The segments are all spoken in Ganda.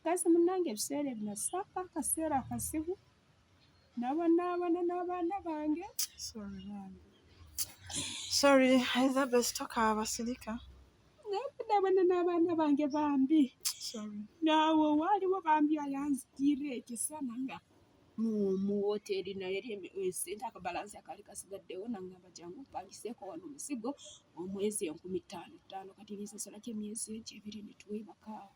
Kazi munnange, ebiseera ebyo nasaako akaseera akazibu, nabonaabona n'abaana bange. Sorry, bambi. Sorry, Elizabeth, tokaaba, sirika. Nabonaabona n'abaana bange bambi. Sorry. Naawe waaliwo bambi ayanzigira ekisa nanga mu woteeri, naye esente akabalansi akaali kasigaddewo, nangamba, "Jangu mpangiseeko wano omuzigo omwezi 5000 ttaano." Kati ninsasulako emyezi egyo 2 ne twebakaawo.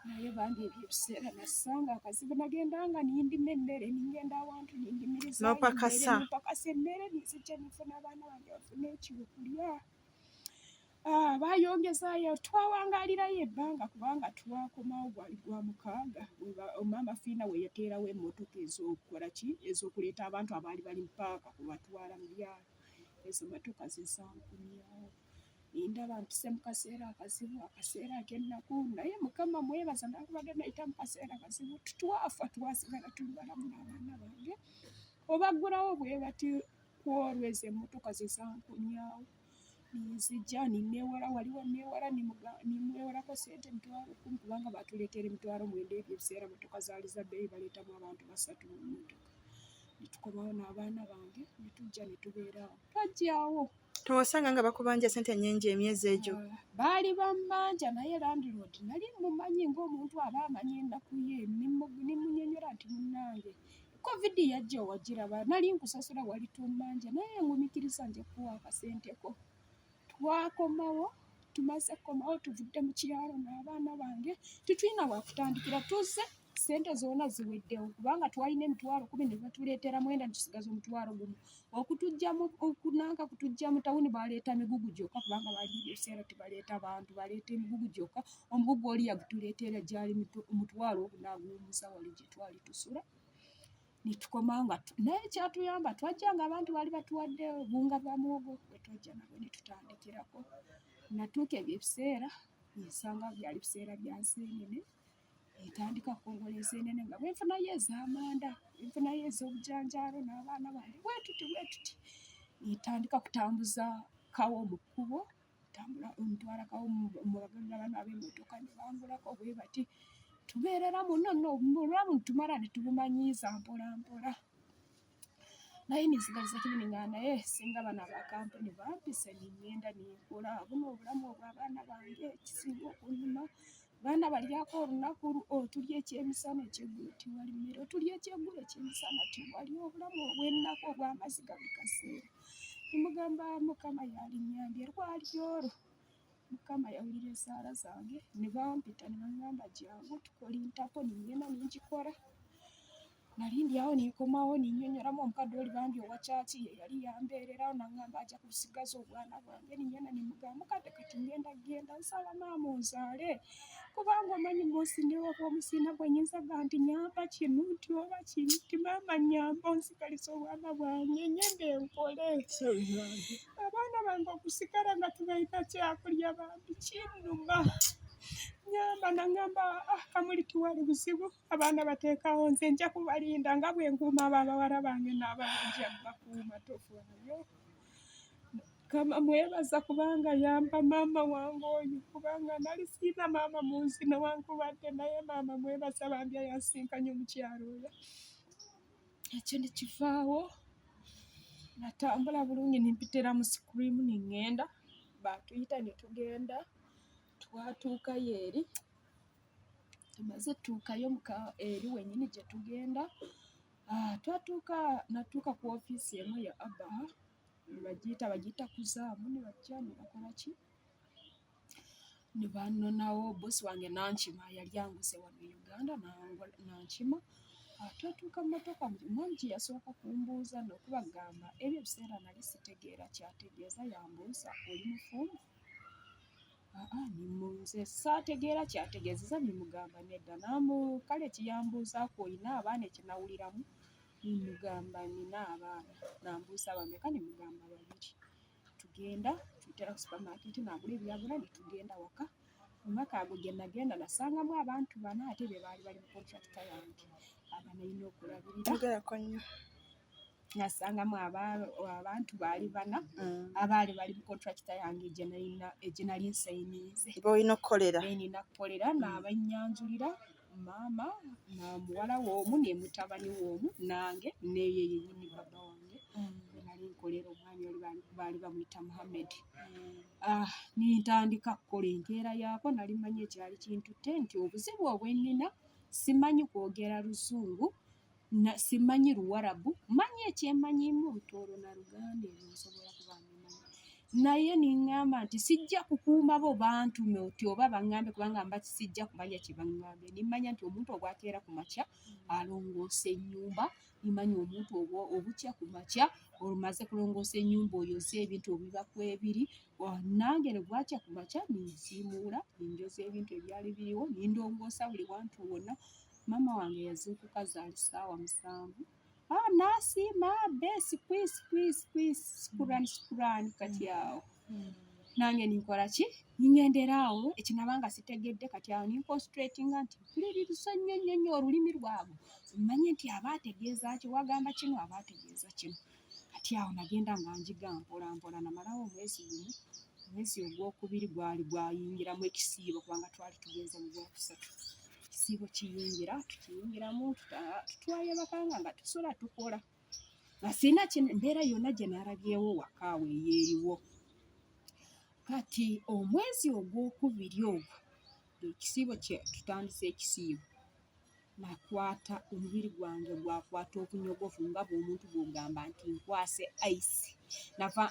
Naye bambi, ebyo ebiseera nassanga akazibu, nagendanga nindima emmere, ningenda awantu nindimiriza. N'opakasa. Nopakasa emmere, nizijja nifuna abaana bange bafune ekyokulya. Ah, bayongezaayo, twawangaalirayo ebbanga kubanga twakomawo gwali gwa 6, maama Fiina we yateerawo emmotoka ez'okukola ki, ez'okuleeta abantu abaali bali mu paaka kubatwala mu byalo. Ezo motoka zezankumyawo. Nindaba mpise mu kaseera akazibu, akaseera ak'ennaku, naye Mukama mwebaza, nakubadde nayita mu kaseera kazibu, twafa, twasigala tuli balamu n'abaana bange. Obaggulawo bwe bati kwolwo, ezo emmotoka zezankumyawo, nzija nineewola, waliwo neewola, nimwewolako sente 100,000, kubanga batuleetera 90,000. Ebyo ebiseera motoka zaali za bbeeyi, baleetamu abantu basatu mu mmotoka. Netukomawo n'abaana bange, netujja netubeeraawo, twajjaawo. Tewasanga nga bakubanja sente nnyingi emyezi egyo? Ah, baali bammanja, naye landlord nali mumanyi ng'omuntu aba amanyi ennaku ye. Nimunyonyola nti, "Munnange, COVID yajja owagiraba, nali nkusasula, wali tummanja, naye ngumikiriza, nja kuwa akasenteko." Twakomawo, tumaze kukomawo, tuvudde mu kyalo n'abaana bange, tetulina wakutandikira, tuzze sente zonna ziweddewo, kubanga twalina 100,000 ne batuleetera 9, netusigaza 1,000. Okutujjamu okunanka kutujja mu tawuni, baleeta migugu gyokka, kubanga baali ebiseera tebaleeta bantu, baleeta emigugu gyokka. Omugugu oli yagutuleetera gyali 400,000, n'aguwummuza wali gye twali tusula. Netukoma nga naye kyatuyamba, twajja nga abantu baali batuwadde obunga bwa muwogo bwe twajja nabwo ne tutandikirako. Natuuka ebyo ebiseera nsanga byali biseera bya nseenene, etandika kukongola enseenene nga bwenfunayo ez'amanda, bwenfunayo ez'obujanjaalo n'abaana bange, bwe tuti bwe tuti. Netandika kutambuza kawo mu kkubo, tambula ntwala kawo mu bagagga bano ab'emmotoka ne bangulako bwe bati. Tubeerera muno nno obulamu tumala ne tubumanyiiza mpola mpola, naye ninsigaliza kimu, nga naye singa bano abakampuni bampise ningenda ninkola buno obulamu obw'abaana bange. Ekisinga okunnuma, baana balyako olunaku, otulya ekyemisana, ekyeggulo tiwali mmere, otulya ekyeggulo, ekyemisana tiwali. Obulamu obw'ennaku, obw'amaziga buli kaseera. Nimugamba Mukama yalinnyambye. Lwali olwo Mukama yawulira esaala zange, ne bampita ne baŋŋamba, "Jangu tukole interview." Ningenda ningikola. Nali ndi awo ninkomawo, ninnyonnyolamu omukadde oli bambi owa kyaki, ye yali yambeererawo, naŋŋamba ajja kusigaza obwana bwange. Ningenda nimugamba, "Mukadde, kati ngenda genda, nsaba maama onzaale, kubanga omanyi munsi newoba omusina gwe nyinza ga nti nyamba kino nti oba kiri nti maama nyamba onsigalize obwana bwange, ngende nkole. Abaana bange okusigala nga tebalina kyakulya bambi kinnuma, nyamba." Naŋŋamba, "Ah, Kamuli, tiwali buzibu, abaana bateekawo, nze nja kubalinda nga bwe nkuuma abo abawala bange n'abalenzi, bakuuma, tofaayo." Mukama mwebaza kubanga yamba maama wange oyo, kubanga nali siina maama mu nsi newankubadde, naye maama mwebaza bambi ayansinkanye omukyalo oyo. Ekyo ne kivaawo, natambula bulungi, nimpitira mu screen, niŋŋenda, baatuyita ne tugenda. Twatuukayo eri, tumaze tutuukayo muka eri wennyini gye tugenda. Ah, twatuuka, natuuka ku ofiisi emu ya Abaha, bagiyita Kuzaamu, ne bajja ne bakola ki, ne bannonawo. Bosi wange nankima, yali anguze wano e Uganda, nankima. Ah, twatuuka mu motoka, omwami kye yasooka kumbuuza n'okubagamba, ebyo ebiseera nali sitegeera kyategeeza, yambuuza, "Oli mufumbo?" Aa, nze saategeera kyategeezeza, nimugamba nedda. Namu kale kiyambuuzaako, "Olina abaana?" Ekinawuliramu, nimugamba nina abaana. Nambuuza bameka, nimugamba babiri. Tugenda tutera ku supermarket, nagula ebyagula, ne tugenda waka. Mu maka ago gye nagenda nasangamu abantu bana, ate be baali bali mu contractor yange abanalina okulabirira. Yogerako nnyo. Nasangamu abantu baali bana abaali bali mu contractor yange gye nali nsayininze. B'olina okukolera. Benina kukolera, n'abannyanjulira. Maama na muwala w'omu ne mutabani w'omu nange neye yennyini baba wange. Nali nkolera omwami oli, baali bamuyita Muhammed. Ah, nintandika kukola enkeera yaako. Nali manyi ekyali kintutte nti obuzibu obwennina, simanyi kwogera Luzungu, simanyi Luwarabu, manyi ekyemanyimu Lutooro na Luganda, ebyo nsobola kuba mbimanyi. Naye niŋŋamba nti sijja kukuuma bo bantume oti oba baŋŋambe, kubanga mba sijja kumanya kye baŋŋambye. Nimmanya nti omuntu obwakeera ku makya alongoosa ennyumba. Nimanya omuntu obukya ku makya olumaze kulongoosa ennyumba, oyoze ebintu obiba kwebiri. Nange ne bwakya ku makya ninsiimuula, ninjoza ebintu ebyali biriwo, nindongoosa buli wantu wonna. Maama wange yazuukuka zaali ssaawa 7. Ah, n'asiima besi kwisi kwisi kwisi, sikuran sikuran. Kati awo nange ninkola ki? Ningendera awo ekinaba nga sitegedde. Kati awo ninconcentratinga nti mpuliririza nnyo nnyo nnyo olulimi lwabwe, mmanye nti aba ategeeza ki, wagamba kino aba ategeeza kino. Kati awo nagenda nga njiga mpola mpola. Namalawo omwezi gumu. Omwezi ogwokubiri gwali gwayingiramu ekisiibo, kubanga twali tugenze mu gwokusatu. Ekisiibo kiyingira, tukiyingiramu, tutwayebakanga nga tusula tukola, nga sirina mbeera yonna gye nalabyewo waka awo eyeeriwo. Kati omwezi ogwokubiri ogwo ekisiibo kye tutandise ekisiibo, nakwata omubiri gwange gwakwata obunyogovu nga bw'omuntu bw'ogamba nti nkwase ice.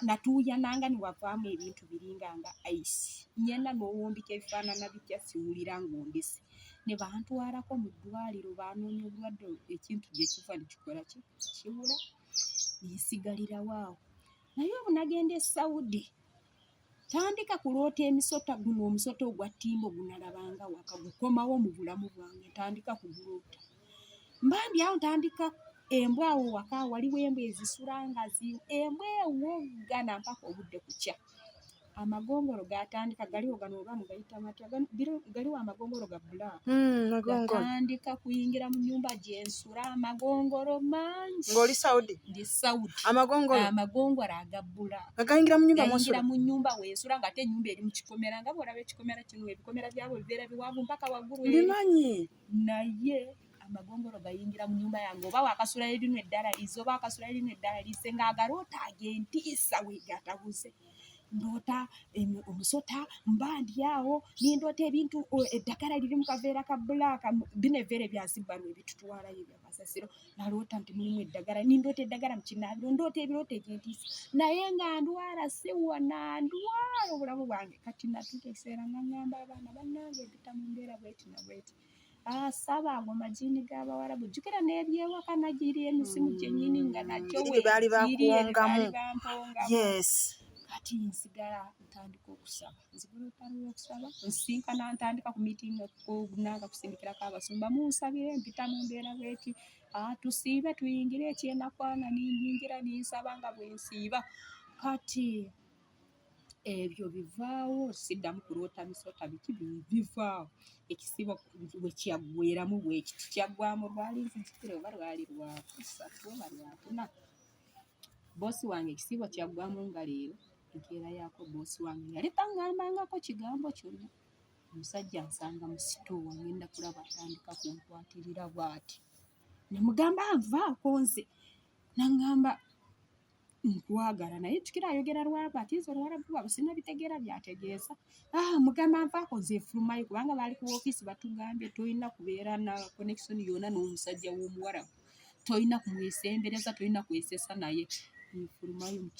Natuuyananga ne wavaamu ebintu biringa nga ice, nyenna n'owombika ebifaanana bitya siwulira ng'ondese. Ne bantwalako mu ddwaliro, banoonya obulwadde ekintu gye kiva ne kikola ki, kibula, nensigalirawo awo. Naye obu nagenda e Saudi, tandika kuloota emisota. Guno omusota ogwa ttimbo gunalabanga waka gukomawo mu bulamu bwange, ntandika kuguloota. Mbambi awo ntandika embwa awo waka waliwo embwa ezisula nga embwa ewoggana mpaka obudde kukya. Amagongolo gatandika galiwo gano, oba mugayita matya? Galiwo amagongolo ga black. Gatandika kuyingira mu nyumba gyensula, amagongolo mangi. Ng'oli Saudi? Ndi Saudi. Amagongolo? Amagongolo aga black. Agayingira mu nyumba? Gayingira mu nyumba wensula, ng'ate ennyumba eri mu kikomera, nga bw'olaba ekikomera kino, ebikomera byabwe bibeera biwanvu mpaka waggulu. Mbimanyi. Naye amagongolo gayingira mu nyumba yange, oba wakasula erino eddala lize, oba wakasula erino eddala lize, ng'agaloota ag'entiisa weegatabuze. Ndoota omusota, mba ndi awo nindoota ebintu, eddagala liri mu kaveera ka black, bino ebiveera ebyazibbalwa ebitutwalayo ebyakasasiro. Naloota nti mulimu eddagala, nindoota eddagala mu kinaabiro, ndoota ebirooto ebyentiisa, naye nga ndwala siwona, ndwala obulamu bwange. Kati natuuka ekiseera nga ŋŋamba abaana, bannange mpita mu mbeera bweti na bweti. Saba ago majiini g'Abawarabu, jjukira n'ebyewaka nagiri emisimu gyennyini nga nakyo. Baali bakuwongamu. Yes. Kati nsigala ntandika okusaba, nzigula olutalo lw'okusaba, nsinkana, ntandika ku miitingi nanga kusindikirako abasumba, munsabire mpita mu mbeera bweti, tusiibe tuyingire ekyenakwana. Ninyingira ninsaba nga bwe nsiiba. Kati ebyo bivaawo, siddamu kuloota misota biki, bivaawo. Ekisiibo bwe kyaggweramu bwekiti, kyaggwamu lwali nzijukire oba lwali lwakusatu oba lwakuna. Boosi wange ekisiibo kyaggwamu nga leero, enkeera yaako boosi wange yali taŋŋambangako kigambo kyonna. Omusajja nsanga mu sitoowa, ngenda kulaba atandika kunkwatirira bw'ati. Ne mugamba nvaako nze, naŋŋamba nkwagala, naye jjukira ayogera Luwarabu, ate nze Oluwarabu lwabwe sinnabitegeera by'ategeeza. Ah, mugamba nvaako nze nfulumayo, kubanga baali ku woofiisi batugambye tolina kubeera na connection yonna n'omusajja w'Omuwarabu, tolina kumwesembereza, tolina kwesesa naye. Nfulumayo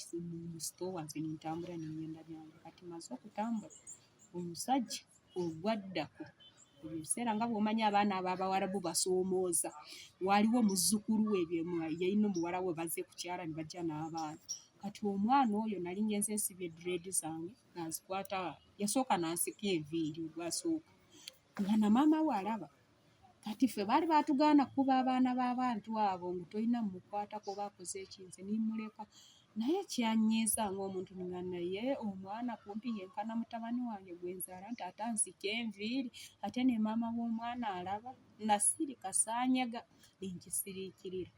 mu sitoowa nze nentambula nengenda byange. Kati maze okutambula, omusajja ogwaddako ebyo ebiseera nga bw'omanyi abaana abo Abawarabu basoomooza, waliwo muzzukulu we yalina omuwala we bazze kukyala ne bajja n'abaana. Kati omwana oyo nali ngenze nsibye dread zange nga nzikwata, yasooka n'ansika enviiri ogwasooka nga na maama we alaba. Kati ffe baali baatugaana kukuba abaana b'abantu abo, ngu tolina mmukwatako oba akoze eki, nze ne mmuleka. Naye kyanyiiza ng'omuntu nga naye omwana kumpi yenkana mutabani wange gwe nzaala, nti ate ansike enviiri, ate ne maama w'omwana alaba. Nasirika saanyega, ne nkisiriikirira.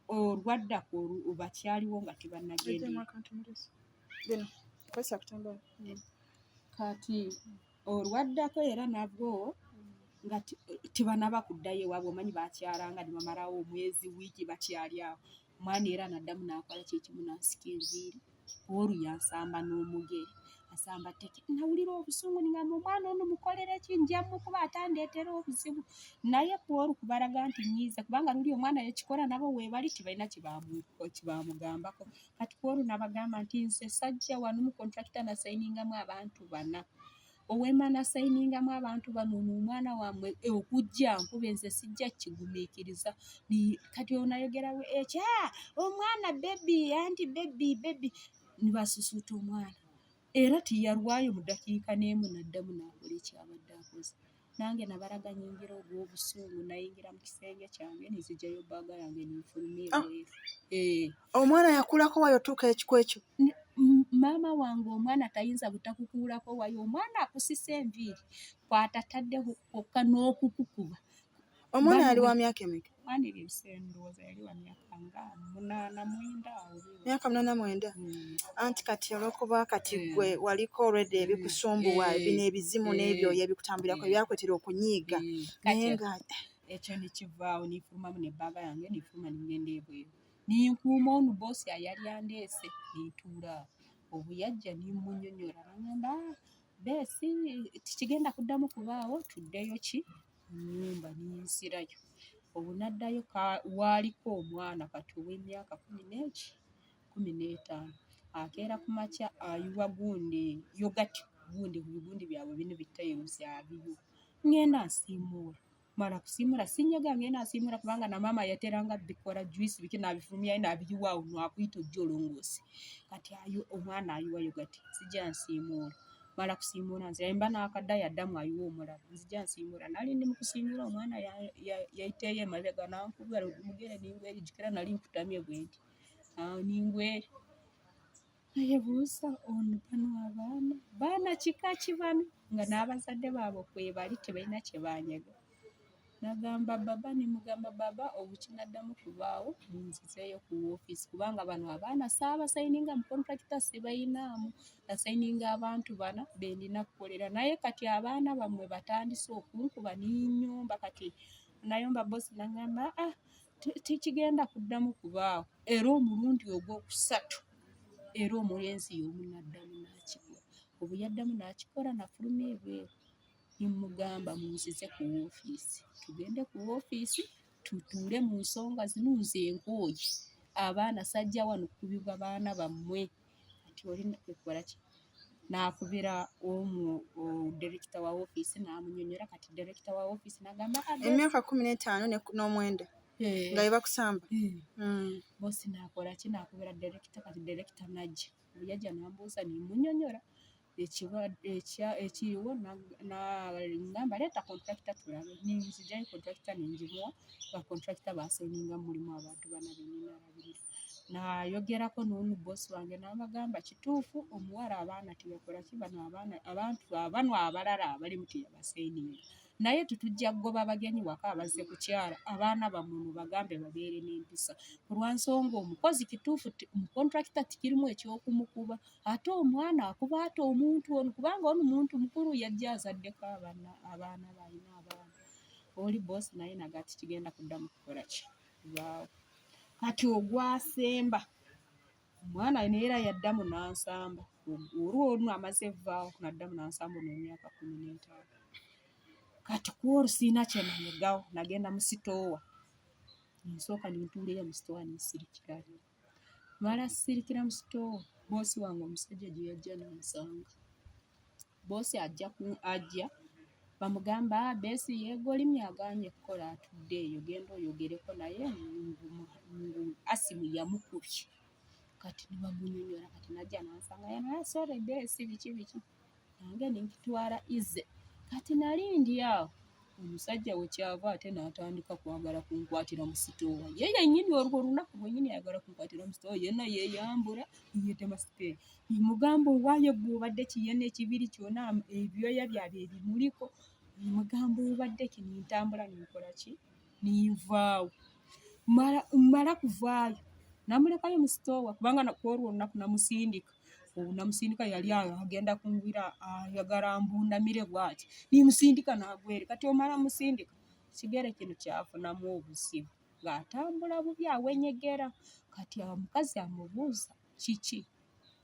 Olwaddako bakyaliwo nga tebannagenda. Kati olwaddako era nabwo Nga tebanaba kuddayo ewaabwe, omanyi bakyalanga ne bamalawo omwezi, wiiki bakyali awo. Omwana era naddamu n'akola kyekimu, n'ansika enviiri, olwo yansamba n'omugere asamba teke. Nawulira obusungu, ningamba omwana ono mukolere ki, nja mukuba atandeetera obuzibu. Naye ku olwo kubalaga nti nyiize, kubanga luli omwana yakikola nabo weebali tebalina kyebamugambako. Kati ku olwo nabagamba nti nze sajja wano mu contractor nasayiningamu abantu bana, owema nasayiningamu abantu bano, ono omwana wammwe okujja nkuba nze sijja kigumiikiriza. Kati onayogera ekya omwana baby, anti baby baby, nibasusuuta omwana era tiyalwayo mu ddakiika n'emu n'addamu n'akola ekyabadde akoze. Nange nabalaga nyingira ogw'obusungu, nayingira mu kisenge kyange nzijayo baaga yange ninfuluma ebweru. Omwana yakulako wayo otuuka ekiku ekyo? Maama wange omwana tayinza butakukuulako wayo, omwana akusisa enviiri kwatatadde kwokka n'okukukuba. Omwana yali wa myaka emeka? Omwana ebyo ebiseera ndowooza yali wa myaka nga 8, 9 awo. Myaka 8, 9. Anti kati olw'okuba kati gwe waliko olwedde ebikusumbuwa, bino ebizimu n'ebyoyo ebikutambulirako ebyakuleetera okunyiiga, naye nga ekyo nekivaawo, nifulumamu nebbaaga yange, nifuluma ningenda ebweru, ninkuuma onu boosi ayali andeese, nintuula awo. Obu yajja nimmunyonnyola, nangamba beesi tikigenda kuddamu kubaawo, tuddeyo ki mu nnyumba, ninzirayo. Obu naddayo waaliko omwana kati ow'emyaka 15 akeera ku makya ayiwa gundi yogati gundi ku bigundi byabwe bino bitayiruzi abiyiwa. Ngenda nsiimuula, mala kusiimuula sinyega, ngenda nsiimuula kubanga na maama yateranga bikola juice biki n'abifulumyayo n'abiyiwa awo n'akuyita ojje olongoose. Kati ayo omwana ayiwa yogati, nzija nsiimuula, mala kusiimuula nzira mba n'akaddayo addamu ayiwa omulala, nzija nsiimuula. Nali ndi mu kusiimuula omwana yayiteeyo emabega n'ankuba omugere ningweri, jjukira nali nkutamye bwe nti ningweri. Naye buuza ono bano abaana baana kika ki bano nga n'abazadde baabwe kwebali tebalina kye banyega. Nagamba baba, nimugamba baba obukinaddamu kubaawo munzizeeyo ku woofiisi, kubanga bano abaana saabasayininga mu contractor sibayinaamu, nasayininga abantu bana be ndina kukolera, naye kati abaana bammwe batandise okunkuba ninnyomba. Kati nayomba boosi nagamba tikigenda kuddamu kubaawo. Era omulundi ogwokusatu era omulenzi y'omu n'addamu n'akikola. Obu yaddamu n'akikola nafuluma ebweru nimugamba munzize ku woofiisi, tugende ku woofiisi tutuule mu nsonga zino, nze nkooye abaana sajja wano kukubibwa baana bammwe. Kati oli kukola ki n'akubira omu direkita wa woofiisi n'amunyonnyola. Kati direkita wa woofiisi n'agamba emyaka 15 n'omwenda nga bye bakusamba. Boosi n'akola ki n'akubira direkita, kati direkita n'ajja. Bwe yajja n'ambuuza nimmunyonnyola ekiriwo, ngamba leeta contractor tulabe, ninzijayo contractor ningimuwa, ba contractor basayininga mulimu abantu bana be nnina alabirira. Nayogerako n'onu boosi wange n'abagamba kituufu omuwala abaana teyakola ki, bano abaana abantu bano abalala abalimu teyabasayininga, naye tetujja kugoba bagenyi waka abazze kukyala, abaana bammwe mubagambe babeere n'empisa ku lwa nsonga omukozi kituufu mu contractor tikirimu eky'okumukuba, ate omwana akuba ate omuntu ono, kubanga ono muntu mukulu yajja azaddeko abaana balina abaana. Oli boosi naye naga tikigenda kuddamu kukola ki kubaawo. Kati ogwasemba omwana naye era yaddamu n'ansamba, olwo ono amaze vvaawo n'addamu n'ansamba ono emyaka 15. Kati ku olwo sirina kye nanyegawo, nagenda mu sitoowa, nsooka nintuula mu sitoowa ninsirikirayo. Mala sirikira mu sitoowa, boosi wange omusajja gye yajja n'ansanga. Boosi ajja bamugamba Beesi yeegolimye agaanye kukola atudde eyo, genda oyogereko naye ngu Asimu yamukubye. Kati ne bamunyonnyola, kati n'ajja n'ansanga yana sorry Beesi biki biki, nange ne nkitwala easy. Kati nali ndi awo omusajja we kyava ate n'atandika kwagala kunkwatira mu sitoowa, ye yennyini olwo olunaku lwennyini ayagala kunkwatira mu sitoowa, yenna yeeyambula yeetema siteegi. Nimugamba owaaye ggwe obadde ki, yenna ekibiri kyonna ebyoya byabwe ebimuliko, nimugamba obadde ki, nintambula ninkola ki ninvaawo. Mmala kuvaayo namulekayo mu sitoowa kubanga ku olwo olunaku namusindika. Namusindika yali agenda kungwira, ayagala mbunamire bwati, nimusindika nagwere. Kati omala musindika, kigere kino kyafunamu obuzibu, ng'atambula bubi, awenyegera. Kati omukazi amubuuza kiki,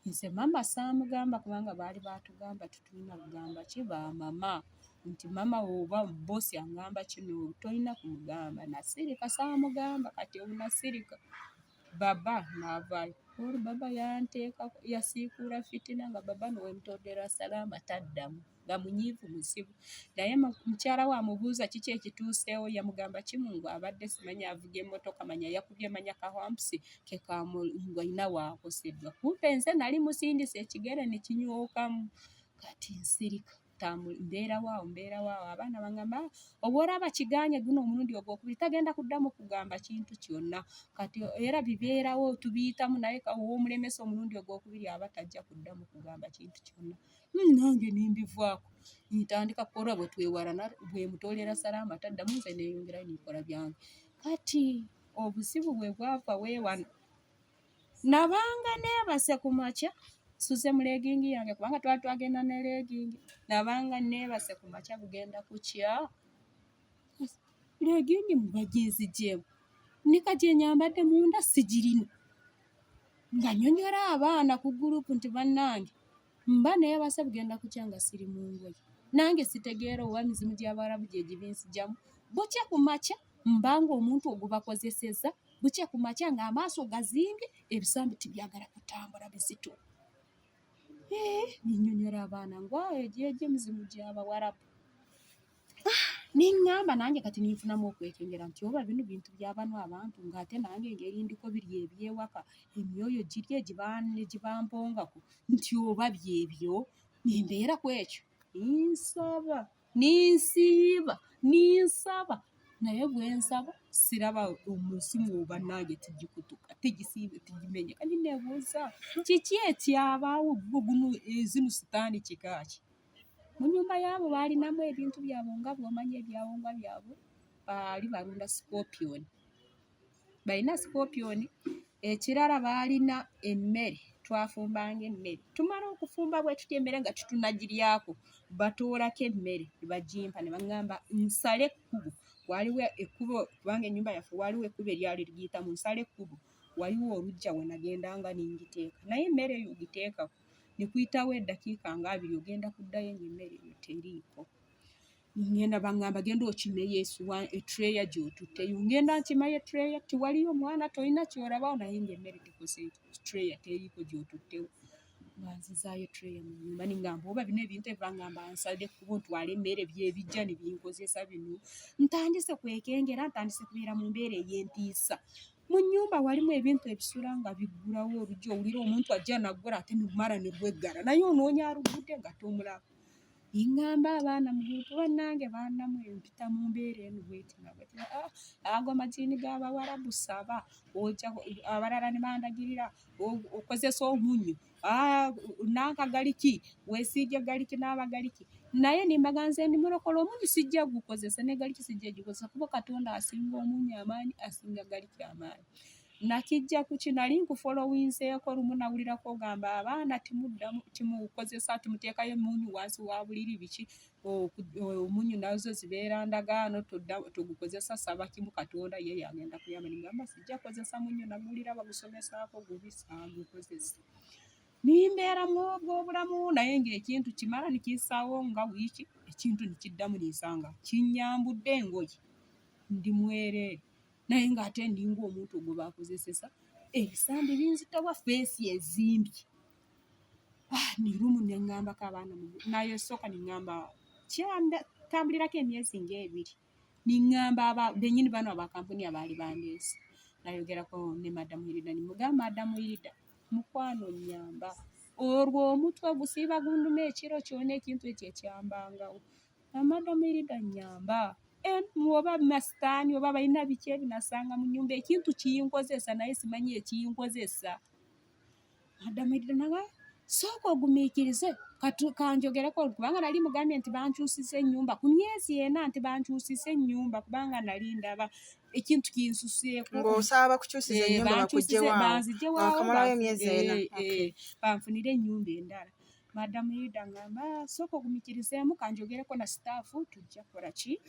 nze mama saamugamba, kubanga baali baatugamba tetulina kugamba ki bamama, nti mama oba boosi angamba kino tolina kumugamba. Nasirika, saamugamba. Kati obunasirika, baba n'avaayo olwo, baba yanteekako, yasiikuula fitina, nga baba nowemutondera salaama taddamu, nga munyiivu muzibu. Naye mukyala we amubuuza kiki ekituuseewo, yamugamba kimungu abadde simanyi avuga emmotoka, manya yakubye, manya kahwampusi kekamu, alina waakoseddwa. Kumpe nze nali musindise ekigere ne kinyookamu. Kati nsirika, mbeerawo awo, mbeerawo awo. Abaana bangamba, oba olaba kiganye guno omulundi ogwokubiri, tagenda kuddamu kugamba kintu kyonna. Kati era bibeerawo, tubiyitamu, naye ow'omulemesa omulundi ogwokubiri aba tajja kuddamu kugamba kintu kyonna. Nange nimbivaako, ntandika kukola bwe twewalana, bwe mutoolera salaama taddamu, nze neeyongerayo nikola byange. Kati obuzibu bwe bwava weewano, nabanga neebase ku makya, nsuze mu legging yange, kubanga twali twagenda ne legging. Nabanga neebase ku makya, bugenda kukya, legging mubaginzigyemu, nika gye nyambadde munda sigirina. Nga nnyonnyola abaana ku group nti bannange, mba neebase, bugenda kukya nga siri mu ngoye. Nange sitegeera oba mizimu gy'Abawarabu gye gibinziggyamu. Bukya ku makya mbanga omuntu ogubakozesezza, bukya ku makya ng'amaaso gazimbye, ebisambi tibyagala kutambula, bizito. Ninnyonnyola abaana ngu egyo emizimu gy'Abawarabu. Niŋŋamba nange kati ninfunamu okwekengera nti oba bino bintu bya bano abantu, ng'ate nange engeri ndiko biri ebyewaka, emyoyo giri egibampongako, nti oba byebyo. Nimbeera ku ekyo, nsaba, ninsiiba, ninsaba, naye bwe nsaba siraba omuzimu oba nange tigikutuka, tigisiiba, tigimenyeka. Nineebuuza kiki ekyabaawo, gwo guno zino sitaani kika ki? Mu nnyumba yaabo baalinamu ebintu byabwe, nga bw'omanyi ebyawonga byabwe, baali balunda scorpion, balina scorpion. Ekirala baalina emmere, twafumbanga emmere, tumala okufumba bwe tutya emmere nga titunagiryako, batoolako emmere ne bagimpa, ne baŋŋamba nsale ekkubo. Waaliwo ekkubo, kubanga ennyumba yaffe waaliwo ekkubo eryali ligiyitamu, nsale ekkubo, waliwo oluggya we nagendanga ningiteeka. Naye emmere eyo ogiteekako ne kuyitawo eddakiika nga 20, ogenda kuddayo ng'emmere eyo teriiko. Ngenda baŋŋamba genda okimeyo etray gy'otutteyo. Ngenda nkimayo etray, tiwaliyo mwana, tolina ky'olabawo, naye ng'emmere tekoze, tray teriiko gy'otuttewo. Nga nzizaayo tray mu nnyumba, ningamba oba bino ebintu ebibaŋŋamba nsale ekkubo ntwale emmere byebijja ne binkozesa bino. Ntandise kwekengera, ntandise kubeera mu mbeera ey'entiisa. Mu nnyumba walimu ebintu ebisula nga biggulawo oluggi, owulira omuntu ajja n'aggula ate ne lumala ne lweggala, naye onoonya alugudde nga tomulaba. Niŋŋamba abaana mu group, bannange bannammwe, mpita mu mbeera eno bweti na bweti. Ago majiini g'Abawarabu, saba ojja. Abalala ne bandagirira okozesa omunnyo, nanka garlic, weesiige garlic n'aba garlic. Naye nimbaga nze ndi mulokole, omunnyo sijja gukozesa ne garlic sijja gikozesa, kuba Katonda asinga omunnyo amaanyi, asinga garlic amaanyi. Nakijja ku ki? Nali nkufolowinzeeko lumu, nawulirako ogamba abaana timuddamu timukozesa, timuteekayo munnyu wansi wa buliri, biki, omunnyu nazo zibeera ndagaano, togukozesa, saba kimu Katonda ye yagenda kuyamba. Ningamba sijja kukozesa munnyu, naguwulira bagusomesaako gubi, saagukozesa. Nimbeera mu obwo obulamu, naye ng'ekintu kimala nikiyisaawo nga wiiki, ekintu nikiddamu, ninsanga kinnyambudde engoye, ndi mwereere, naye ng'ate ndinga omuntu gwe bakozesesa. Ebisambi binzitowa, face ezimbye. Ni lumu ne ŋŋambako abaana, naye sooka ne ŋŋamba kyatambulirako emyezi ng'ebiri, niŋŋamba bennyini bano abakampuni abaali bandeese, nayogerako ne Madamu Hilda, nimugamba, Madamu Hilda, mukwano nnyamba, olwo omutwe gusiiba gunduma ekiro kyonna, ekintu ekyo ekyambangawo. Madamu Hilda nnyamba, oba masitaani oba balina biki ebinasanga mu nnyumba, ekintu kinkozesa naye simanyi ekinkozesa. Madamu Hilda naga, sooka ogumiikirize. Kanjogereko kubanga nali mugambye nti bankyusiza ennyumba ku myezi 4, nti bankyusiza ennyumba kubanga nali ndaba ekintu kinsuseeko. Ng'osaba bakukyusiza ennyumba bakuggyewo banzigyewo, wakamalawo emyezi 4. Banfunire ennyumba endala. Madamu Yuda ngamba, sooka ogumikirizeemu, kanjogereko na staff, tujja kukola ki,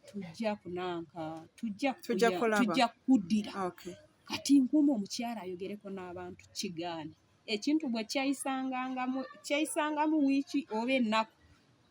tujja kunanka, tujja Tujja kulaba. Tujja kukuddira. Kati nkuuma omukyala ayogereko n'abantu, kigaane. Ekintu bwe kyayisangamu wiiki oba ennaku,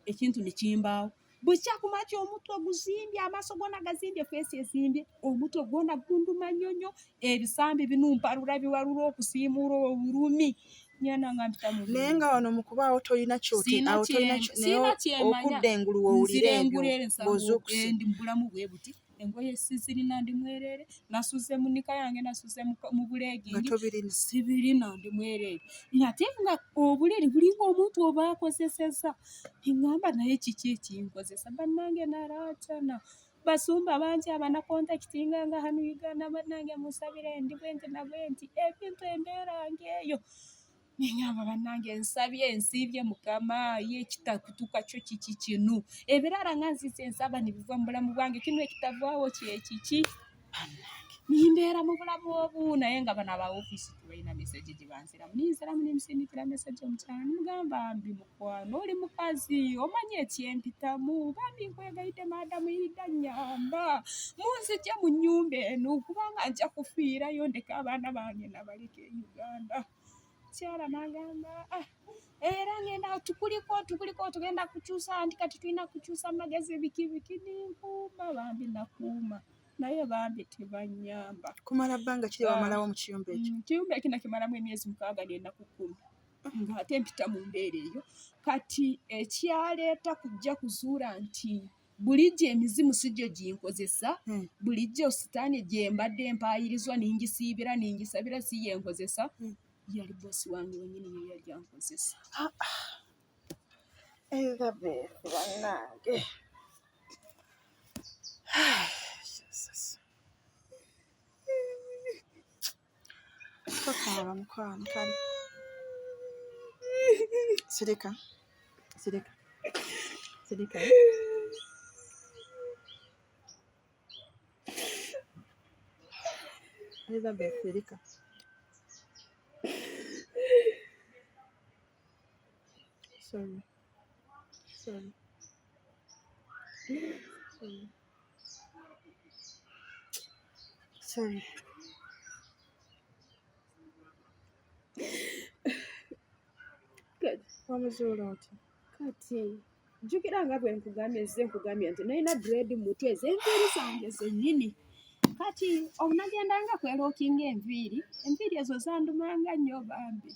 ekintu ne kimbaawo. Bwe kyakumakya, omutwe guzimbye, amaaso gona gazimbye, face ezimbye, omutwe gwona gunduma nnyo nnyo, ebisambi binumparula biwalula okusiimuula obulumi, nyana nga mpita mu Naye nga wano mu kubaawo tolina kyoti Siina awo tolina naye siina kyemanya. Okudda engulu wowulira Nzira ebyo engulu era nsanga ng'ozuukuse. Ndi mu bulamu bwe buti, engoye sizirina, ndi mwereere, nasuze mu nika yange, nasuze mu Nga buleggings. Tobirina. Sibirina, ndi mwereere, ate nga obuliri bulinga omuntu oba akozeseza. Neŋŋamba, naye kiki ekinkozesa? Bannange, nalaajana, basumba bangi abana contactinga nga hano Uganda, bannange musabire, ndi bwe nti na bwe nti, ebintu embeera ngeeyo. Neŋŋamba, bannange, nsabye, nsiibye Mukama, ye ekitakutuka kyo kiki kino? Ebirala nga nzize nsaba ne biva mu bulamu bwange, kino ekitavaawo kyekiki? Nimbeera mu bulamu obu, naye nga bano aba ofiisi tebalina message gye banziramu. Ninziramu nimusindikira message omukyala, nimugamba, mbi mukwano, oli mukazi omanyi ekyempitamu, bambi nkwegayidde, madamu Ida, nyamba munzije mu nnyumba eno kubanga nja kufiirayo ndeka abaana bange nabaleka e Uganda. Mukyala n'agamba, ah, era ngenda tukuliko tukuliko, tugenda kukyusa, nti kati tulina kukyusa magezi, biki biki. Ninkuuma, bambi nakuuma, naye bambi tebanyamba. Kumala bbanga kiri wamalawo mu kiyumba ekyo? Kiyumba ekyo nakimalamu emyezi 6 n'ennaku 10, ng'ate mpita mu mbeera eyo. Kati ekyaleeta kujja kuzuula nti bulijjo emizimu si gyo ginkozesa. Bulijjo sitaani gye mbadde empaayirizwa, ningisiibira, ningisabira, si ye nkozesa. Yali bosi wange wenyini, ye yali ankozesa. Elizabeth, bannange. Jesus. Tokaaba mukwano, kale sirika, sirika, sirika. Elizabeth, sirika. Sorry, sorry, sorry, sorry. Wamuzuula otya? Kati jjukira nga bwe nkugambye, nzize nkugambye nti nalina dread mu mutwe, ez'enviiri zange zennyini. Kati onagendanga kwerookinga enviiri, enviiri ezo zandumanga nnyo bambi.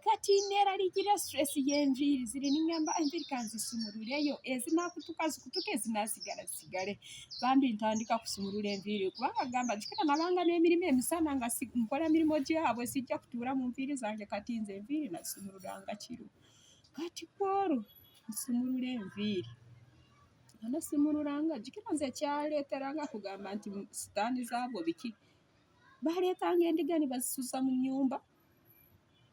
Kati neeraliikirira stress y'enviiri ziri, niŋŋamba enviiri kanzisumululeyo, ezinaakutuka zikutuke, ezinaasigala zisigale. Bambi ntandika kusumulula enviiri kubanga gamba, jjukira nabanga n'emirimu emisana nga nkola mirimu gyabwe, sijja kutuula mu nviiri zange. Kati nze enviiri nazisumululanga kiro. Kati kwolwo nsumulula enviiri, anasimululanga, jjukira nze ekyaleeteranga kugamba nti sitaani zaabwe biki, baleetanga endiga ne bazisuza mu nnyumba.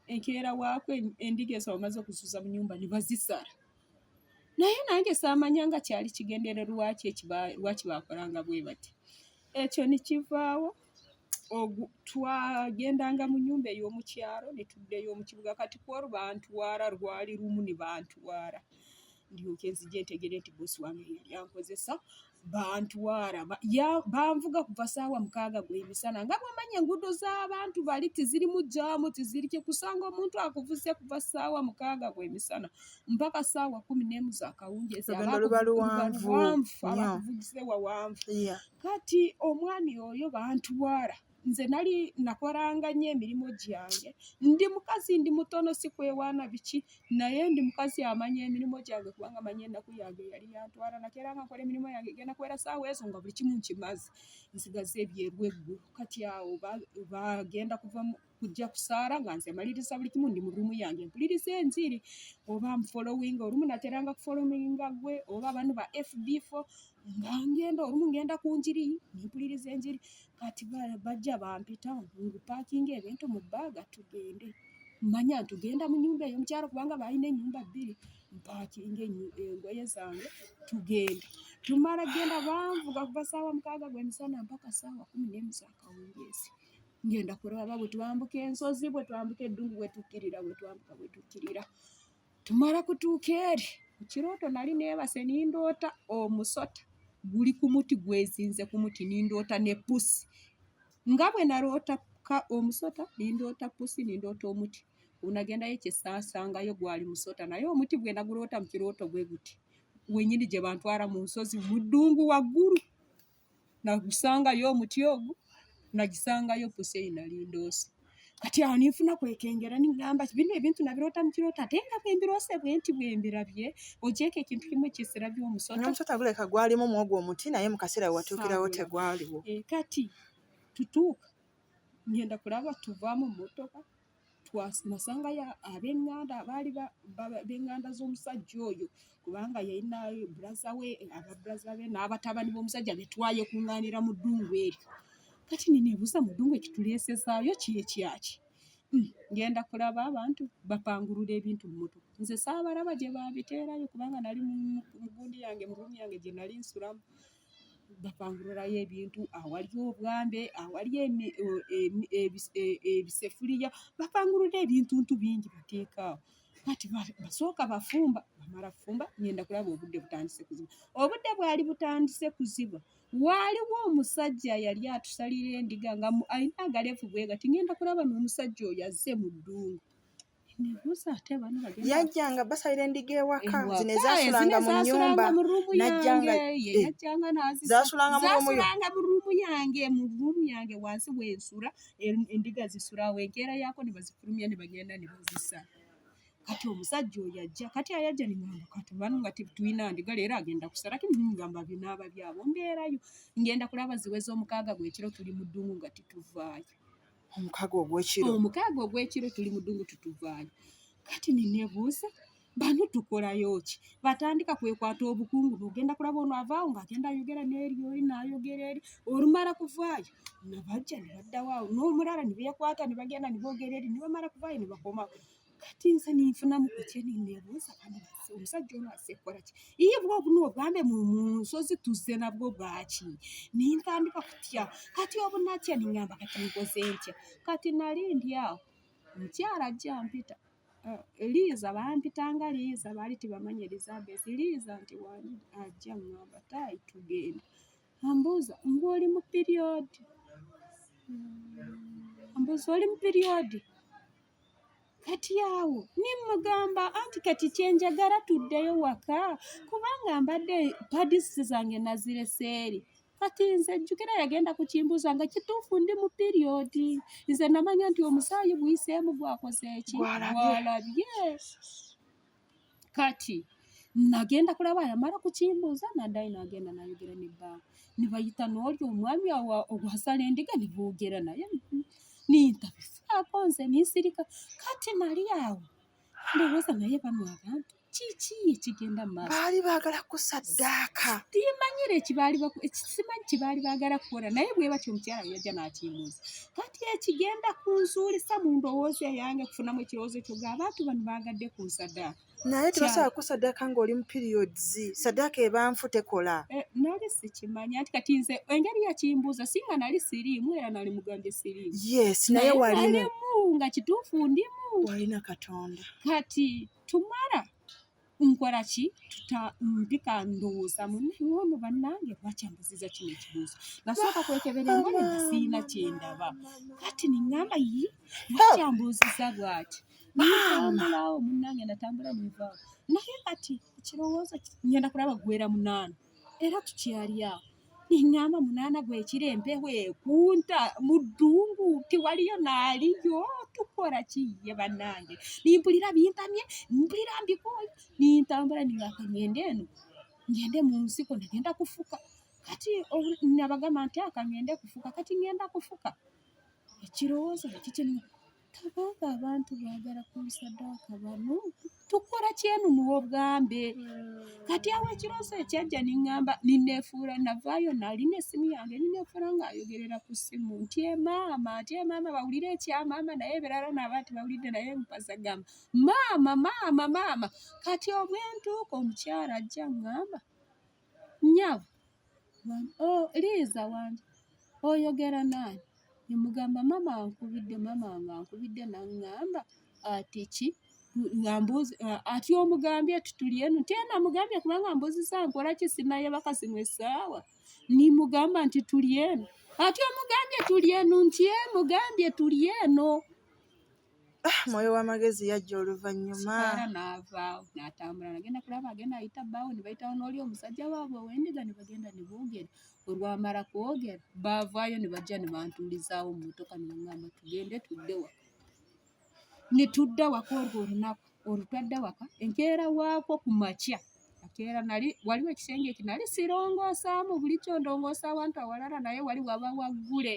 Enkeera waako endiga ezo bamaze okuzuza mu nnyumba ne bazisala, naye nange saamanya nga kyali kigendererwa ki, lwaki bakolanga bwe bati. Ekyo ne kivaawo. Twagendanga mu nnyumba ey'omu kyalo ne tuddayo mu kibuga. Kati kwolwo bantwala, lwali lumu ne bantwala, ndyoke nzije ntegere nti bosi wange yali ankozesa. Bantwala, banvuga kuva saawa 6 gw'emisana, nga bw'omanyi enguudo z'abantu bali tizirimu jam, tiziri kusanga omuntu akuvuze kuva saawa 6 gw'emisana mpaka saawa 11 z'akawungeezi. Olugendo luba luwanvu luwanvu, nnyo. Abakuvuze wawanvu. Kati omwami oyo bantwala, nze nali nakolanga nnyo emirimu gyange, ndi mukazi, ndi mutono, si kwewaana biki, naye ndi mukazi amanya emirimu gyange kubanga manyi ennaku yange yali yantwala. Nakeeranga nkola emirimu yange, egenda kuwera ssaawa ezo nga buli kimu nkimaze, nsigaza ebyerweggulo. Kati awo bagenda kuva kujja kusaala nga nze maliriza buli kimu, ndi mu room yange mpuliriza enjiri oba nfollowinga. Olumu nateranga kufollowinga gwe oba bano ba FB4, nga ngenda, olumu ngenda ku njiri nempuliriza enjiri. Kati bajja bampita ngu packinga ebintu mu bag tugende. Manya ntugenda mu nyumba eyo mukyalo kubanga balina ennyumba bbiri, mpakinga engoye zange tugende. Tumala genda banvuga kuva 6:00 gw'emisana mpaka 11:00 z'akawungeezi. Ngenda kulaba bwe twambuka ensozi, bwe twambuka eddungu, bwe tukkirira, bwe twambuka, bwe tukkirira. Tumala kutuuka eri, mu kirooto nali neebase nindoota omusota guli ku muti gwezinze ku muti, nindoota ne pusi. Nga bwe naloota omusota, nindoota pusi, nindoota omuti. Onagendayo kye saasangayo gwali musota, naye omuti gwe naguloota mu kirooto bwe guti wennyini gye bantwala mu nsozi mu ddungu waggulu. Nagusangayo omuti ogwo, nagisangayo pusi eyo nali ndoose. Kati awo ninfuna kwekengera, ningamba bino ebintu nabiroota mu kirooto, ate nga bwe mbiroose bwe nti bwe mbirabye, ogyeko ekintu kimu ekisirabye omusota. Omusota guleka gwalimu mu ogwo omuti, naye mu kaseera we watuukirawo tegwaliwo. Kati tutuuka ngenda kulaba tuvaamu mu mmotoka, nasangayo ab'eŋŋanda abaali b'eŋŋanda z'omusajja oyo, kubanga yalina bulaza we, ababulaza be n'abatabani b'omusajja be twayekuŋŋaanira mu ddungu eryo. Kati neneebuuza mu ddungu ekituleesezaayo kyekyaki? Ngenda kulaba abantu bapangulula ebintu mu mmotoka. Nze saabalaba gye baabiteerayo kubanga nali mu gundi yange, mu ruumu yange gye nali nsulamu. Bapangululayo ebintu awali obwambe, awali ebisefuliya, bapangulula ebintuntu bingi bateeka awo. Kati basooka bafumba, bamala kufumba, ngenda kulaba obudde butandise kuziba. Obudde bwali butandise kuziba, waaliwo omusajja yali atusalira endiga nga alina agalevu bwe gati. Ngenda kulaba n'omusajja oyo azze mu ddungu. Yajjanga basalira endiga ewaka, zino ezasulanga mu nnyumba, najjanga zasulanga mu ruumu mu ruumu yange, mu ruumu yange wansi wensula endiga zisulawo, enkeera yaako ne bazifulumya ne bagenda ne bazisala. Kati omusajja oyo ajja, kati ayajja ningamba kati bano nga tetulina ndiga leero agenda kusala, kati ngamba binaaba byabo mbeerayo. Ngenda kulaba ziweza 6 gw'ekiro tuli mu ddungu nga tetuvaayo. 6 ogw'ekiro. 6 ogw'ekiro tuli mu ddungu tutuvaayo. Kati neneebuuza bano tukolayo ki? Batandika kwekwata obukungu, n'ogenda kulaba ono avaawo ng'agenda ayogera n'eri, oli n'ayogera eri, olumala kuvaayo ne bajja ne baddawo awo, n'omulala ne beekwata ne bagenda ne boogera eri, ne bamala kuvaayo ne bakomawo. Kati nze ninfunamu ku kye neneebuuza bano omusajja ono azze kukola ki? Iye bwo buno obwambe mu nsozi tuzze nabwo bwaki? Nintandika kutya. Kati obunatya ningamba kati nkoze ntya? Kati nali ndi awo, omukyala ajja ampita. Liiza bampitanga Liiza, baali tebamanyi Elizabeth. Liiza nti wangi ajja ŋŋamba taayi tugenda. Ambuuza ng'oli mu piriyodi? Ambuuza oli mu piriyodi? Kati awo nimugamba anti kati kyenjagala tuddeyo waka kubanga mbadde padisi zange nazirese eri. Kati nze jjukira yagenda kukimbuuza nga kituufu ndi mu piriyodi. Nze namanya nti omusaayi guyiseemu gwakoze eki? Gwalabye. Kati nagenda kulaba yamala kukimbuuza naddayo n'agenda n'ayogera ne bbaawe. Ne bayita n'oli omwami ogwasala endiga ne boogera naye. Nintabifaako nze ninsirika. Kati nali awo ndowooza naye bano abantu kiki ekigenda mu maaso? Baali baagala kusaddaaka. Timanyire simanyi kye baali baagala kukola, naye bwe batyo omukyala yajja n'akimbuuza. Kati ekigenda kunzuulisa mu ndowooza eyange kufunamu ekirowoozo ekyo ng'abantu bano baagadde kunsaddaaka. Naye tebasobola kusaddaaka ng'oli mu periods. Saddaaka eba nfu tekola. Nali sikimanya nti kati nze engeri yakimbuuza singa nali siriimu era nali mugambye siriimu. Yes, naye walimu. Nalimu nga kituufu ndimu. Walina Katonda. Kati tumala nkola ki? Mpika ndowooza munne ono bannange lwaki ambuuzizza kino ekibuuzo? Nasooka kwekebera engoye nga sirina kye ndaba. Kati ne ŋŋamba yi lwaki ambuuzizza bw'ati? Ntambulawo munnange natambula nenvaawo. Naye kati ekirowoozo ngenda kulaba gwera 8 era tukyali awo. Ne ŋŋamba 8 gw'ekiro empewo ekunta mu ddungu tiwaliyo naaliyo tukola ki ye bannange? Nimpulira bintamye, mpulira mbikooye, nintambula ningamba ngende eno ngende mu nsiko nagenda kufuka. Kati nabagamba nti aka ngende kufuka, kati ngenda kufuka. Ekirowoozo nekikye Tabanga abantu baagala kunsaddaaka bano tukola kyenunuwa obwambe. Kati awo ekiroozo ekyajja niŋŋamba nineefuula navaayo nalina essimu yange nineefuula ng'ayogerera ku ssimu nti emaama nti emaama bawulire ekya maama naye ebirala naaba nti bawulidde naye mpasa gamba maama maama maama. Kati obwentuuka omukyala ajja ŋŋamba nnyabo oh, Liiza wange oyogera naani? Ne mugamba maama ankubidde maama wange ankubidde n'aŋŋamba ati ki ngambuuza ati omugambye ati tuli eno nti ena mugambye kubanga mbuuzisa nkola ki sinayebaka zino essaawa nimugamba nti tuli eno ati omugambye tuli eno nti emugambye tuli eno. Ah, mwoyo w'amagezi yajja oluvannyuma Sikaala n'avaawo n'atambula nagenda kulaba agenda ayita bbaawe ne bayitawo n'oli omusajja waabwe ow'endiga ne bagenda ne boogera olwamala kwogera baavaayo ne bajja ne bantuulizaawo mu mmotoka ne baŋŋamba tugende tudde waka ne tudda waka olwo olunaku olwo twadda waka enkeera waakwo ku makya akeera nali waliwo ekisenge eki nali sirongoosaamu bulijjo ndongoosa awantu awalala naye wali waba waggule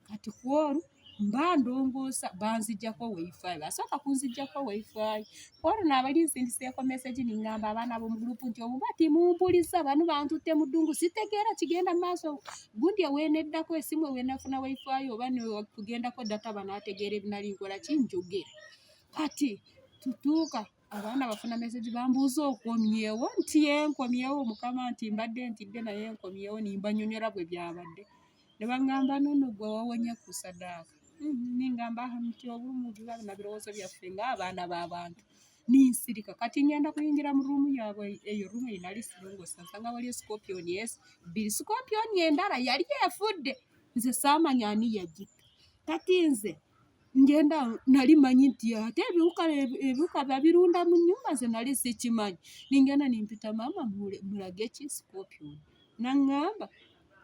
kati ku olwo mba ndongoosa banzijjako wifi basooka kunzijjako wifi olwo naabali nsindiseeko message ningamba abaana ab'omu gurupu nti obuba timumpuliza bano bantutte mu ddungu sitegeera kigenda mu maaso gundi eweeneddako esimu ewenafuna wifi oba kugendako data banaategeera ebinali nkola kinjogera kati tutuuka abaana bafuna message bambuuza okomyewo nti enkomyewo mukama nti mbadde ntidde naye nkomyewo nimbanyonyola bwe byabadde ne baŋŋamba nono gwe wawonye ku sadaaka. Ningamba nti obumu biba na birowoozo byaffe ng'abaana b'abantu ninsirika kati ngenda kuyingira mu ruumu yaabwe eyo ruumu eyo nali sirongoosa nsanga waliyo scorpion yes bbiri scorpion endala yali efudde nze saamanya ani yagitta kati nze ngenda nali manyi nti ate ebiwuka ebiwuka babirunda mu nnyumba nze nali sikimanyi ningenda nimpita maama mulage ki scorpion naŋŋamba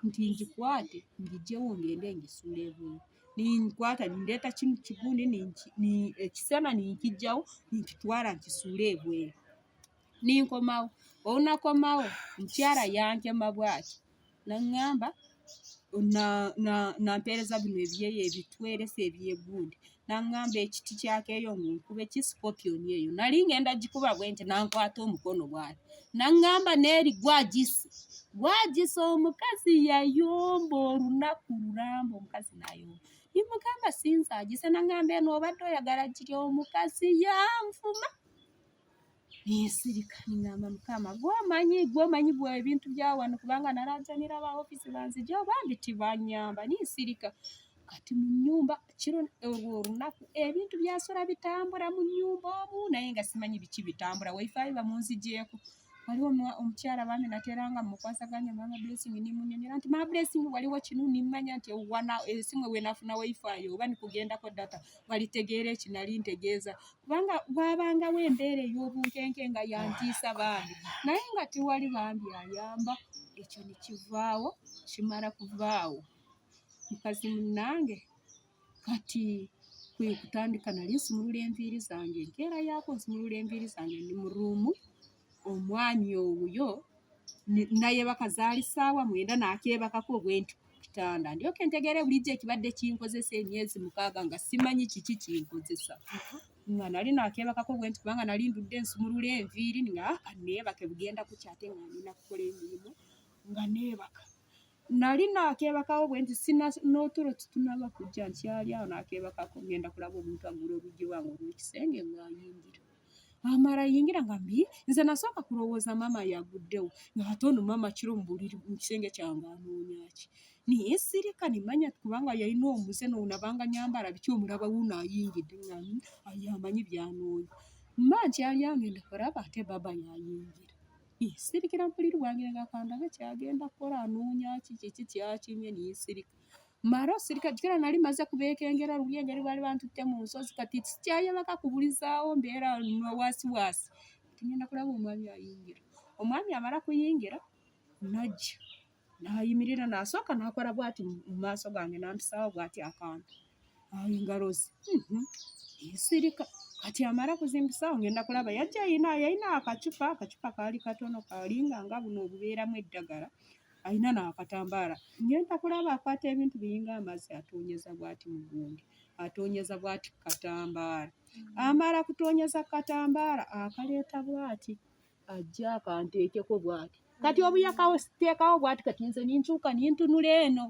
nti ngikwate ngigyewo ngende ngisuule ebweru ninkwata nindeeta kinu kigundi ekisana ninkijjawo ninkitwala nkisuule ebweru ninkomawo olunakomawo omukyala yankema bwati naŋŋamba nampeereza bino ebyeyo ebitweresa ebyegundi naŋŋamba ekiti kyakeeyo ngu nkube ki scorpion eyo nali ngenda gikuba bwe nti nankwata omukono bwati naŋŋamba neeri gwagise gwagise omukazi yayomba olunaku lulamba omukazi nayomba nimugamba sinza agise naŋŋamba eno obadde oyagala giri omukazi yanvuma nensirika ningamba mukama gwomanyi gwomanyi gwe ebintu bya wano kubanga nalajanira ba ofiisi banzija bambi tibanyamba ninsirika kati mu nnyumba kiro olwo olunaku ebintu byasula bitambula mu nnyumba omu naye nga simanyi biki bitambula wifi bamunzigyeko waliwo omukyala bambi nateranga mukwasaganya mama Blessing nimunyonyola nti mama Blessing waliwo kino nimanya nti wana esimu wenafuna wifi oba nikugendako data walitegeera ekinali ntegeeza kubanga wabangawo embeera ey'obunkenke nga yantiisa bambi naye nga tewali bambi ayamba ekyo nekivaawo kimala kuvaawo mukazi munnange kati kwe kutandika nali nsumulula enviiri zange enkeera yaako nsumulula enviiri zange ndi mu ruumu omwami oyo nayebaka zaali ssaawa 9 n'akeebakako bwe nti ku kitanda ndyoke ntegeere bulijjo ekibadde kinkozesa emyezi 6 nga simanyi kiki kinkozesa nga nali nakeebakako bwe nti kubanga nali ndudde nsumulula enviiri nga neebake bugenda kukya ate nga ndina kukola emirimu nga neebaka nali nakeebakawo bwe nti sina n'otulo tetunaba kujja nkyali awo nakeebakako ngenda kulaba omuntu aggula oluggi lwange olw'ekisenge ng'ayingira amala yingira nga mbi nze nasooka kulowooza maama yaguddewo nga ate ono maama kiro mu buliri mu kisenge kyange anoonya ki naye sirika nimanya kubanga yalina omuze nonabanga nyambala biki omulaba wuuno ayingidde nga amanyi byanoonya mba nkyali awo ngenda kulaba ate baba yayingira nsirikira mu buliri bwange nga kandabe kyagenda kukola anoonya ki kiki kyakimye nensirika mara osirika jjukira nali maze kubeekengera luli engeri baali bantutte mu nsozi kati sikyayebaka kubulizaawo mbeera waasi waasi ngenda kulaba omwami ayingira omwami amala kuyingira najja n'ayimirira n'asooka n'akola bw'ati mu maaso gange n'ampisaawo bw'ati akantu engalo ze nsirika kati amala kuzimpisaawo ngenda kulaba yajja ayina yalina akacupa akacupa kaali katono kalinga nga buno obubeeramu eddagala. Alina n'akatambaala. Ngenda kulaba akwata ebintu biringa amazzi atoonyeza bw'ati mu gundi, atoonyeza bw'ati ku katambaala. Amala kutoonyeza ku katambaala akaleeta bw'ati, ajja akanteekeko bw'ati. Kati obuyakateekawo bw'ati kati nze ninkyuka nintunula eno.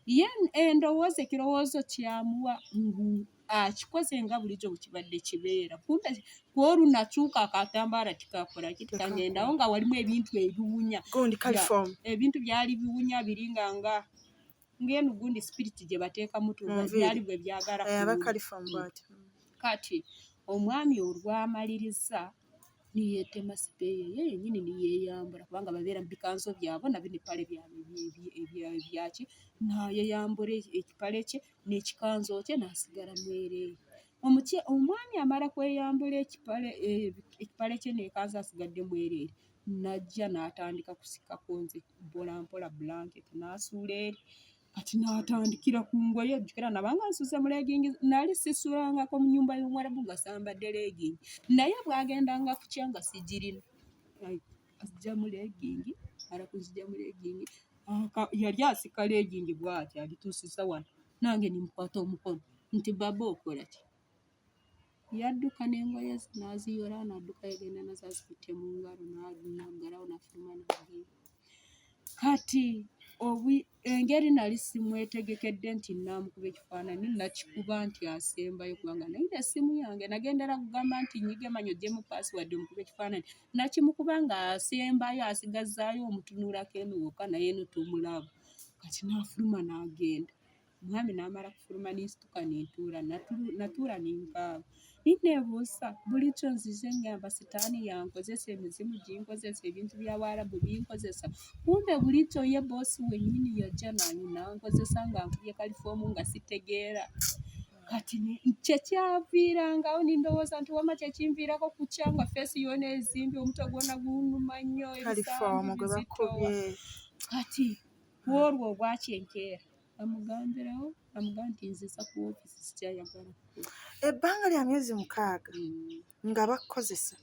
Ye endowooza ekirowoozo kyamuwa ngu akikoze nga bulijjo bwe kibadde kibeera. Kumbe ku olunakyuka akatambaala tikakola ki tikagendawo nga walimu ebintu ebiwunya. Gundi caliform. Ebintu byali biwunya biringa nga ng'eno gundi spirit gye bateekamu byali bwe byagala. Aba caliform bw'atyo. Kati omwami olwamaliriza niyeetema sipeeya ye yennyini niyeeyambula kubanga babeera mu bikanzo byabwe nabyo n'ebipale byabwe ebyaki naayeyambula ekipale kye n'ekikanzo kye n'asigala mwereere. Omwami amala kweyambula ekipale kye n'ekanzu asigadde mwereere n'ajja n'atandika kusikako nze mpola mpola blanket n'asuula eri. Kati n'atandikira ku ngoye jjukira nabanga nsuze mu legging nali sisulangako mu nnyumba y'omuwarabu nga sambadde legging naye bw'agendanga kukya nga sigirina ajja mu legging amala kunzigya mu legging yali asika legging bw'ati agituusiza wano nange ne mukwata omukono nti baba okola ki? Yadduka n'engoye ze n'aziyola n'adduka yagenda nazo azikutte mu ngalo n'aggalawo n'afuluma n'agenda. Kati engeri nali simwetegekedde nti nnaamukuba ekifaananyi nakikuba nti asembayo kubanga nalina essimu yange nagendera kugamba nti nnyige manyi oggyemu password omukube ekifaananyi nakimukuba ng'asembayo asigazzaayo omutunulako eno wokka naye eno tomulaba. Kati n'afuluma n'agenda. Omwami n'amala kufuluma ne nsituka ne ntuula natuula ne nkaaba. Neebuuza bulijjo nzize ngamba sitaani yankozesa emizimu ginkozesa ebintu bya Warabu binkozesa kumbe bulijjo ye bboosi wennyini yajja nankozesa nga nkubye kalifoomu nga sitegeera. Kati kye kyaviirangawo ne ndowooza nti wamma kye kinviirako kukya nga feesi yonna ezimbye omutwe gwonna gunnuma nnyo Kalifoomu ebisambi gwe bizitoowa. bakubye. Kati ku olwo obwakya enkeera namugambirawo namugamba nti nziza ku woofiisi sikyayagala kukola. Ebbanga lya myezi 6 nga bakukozesa.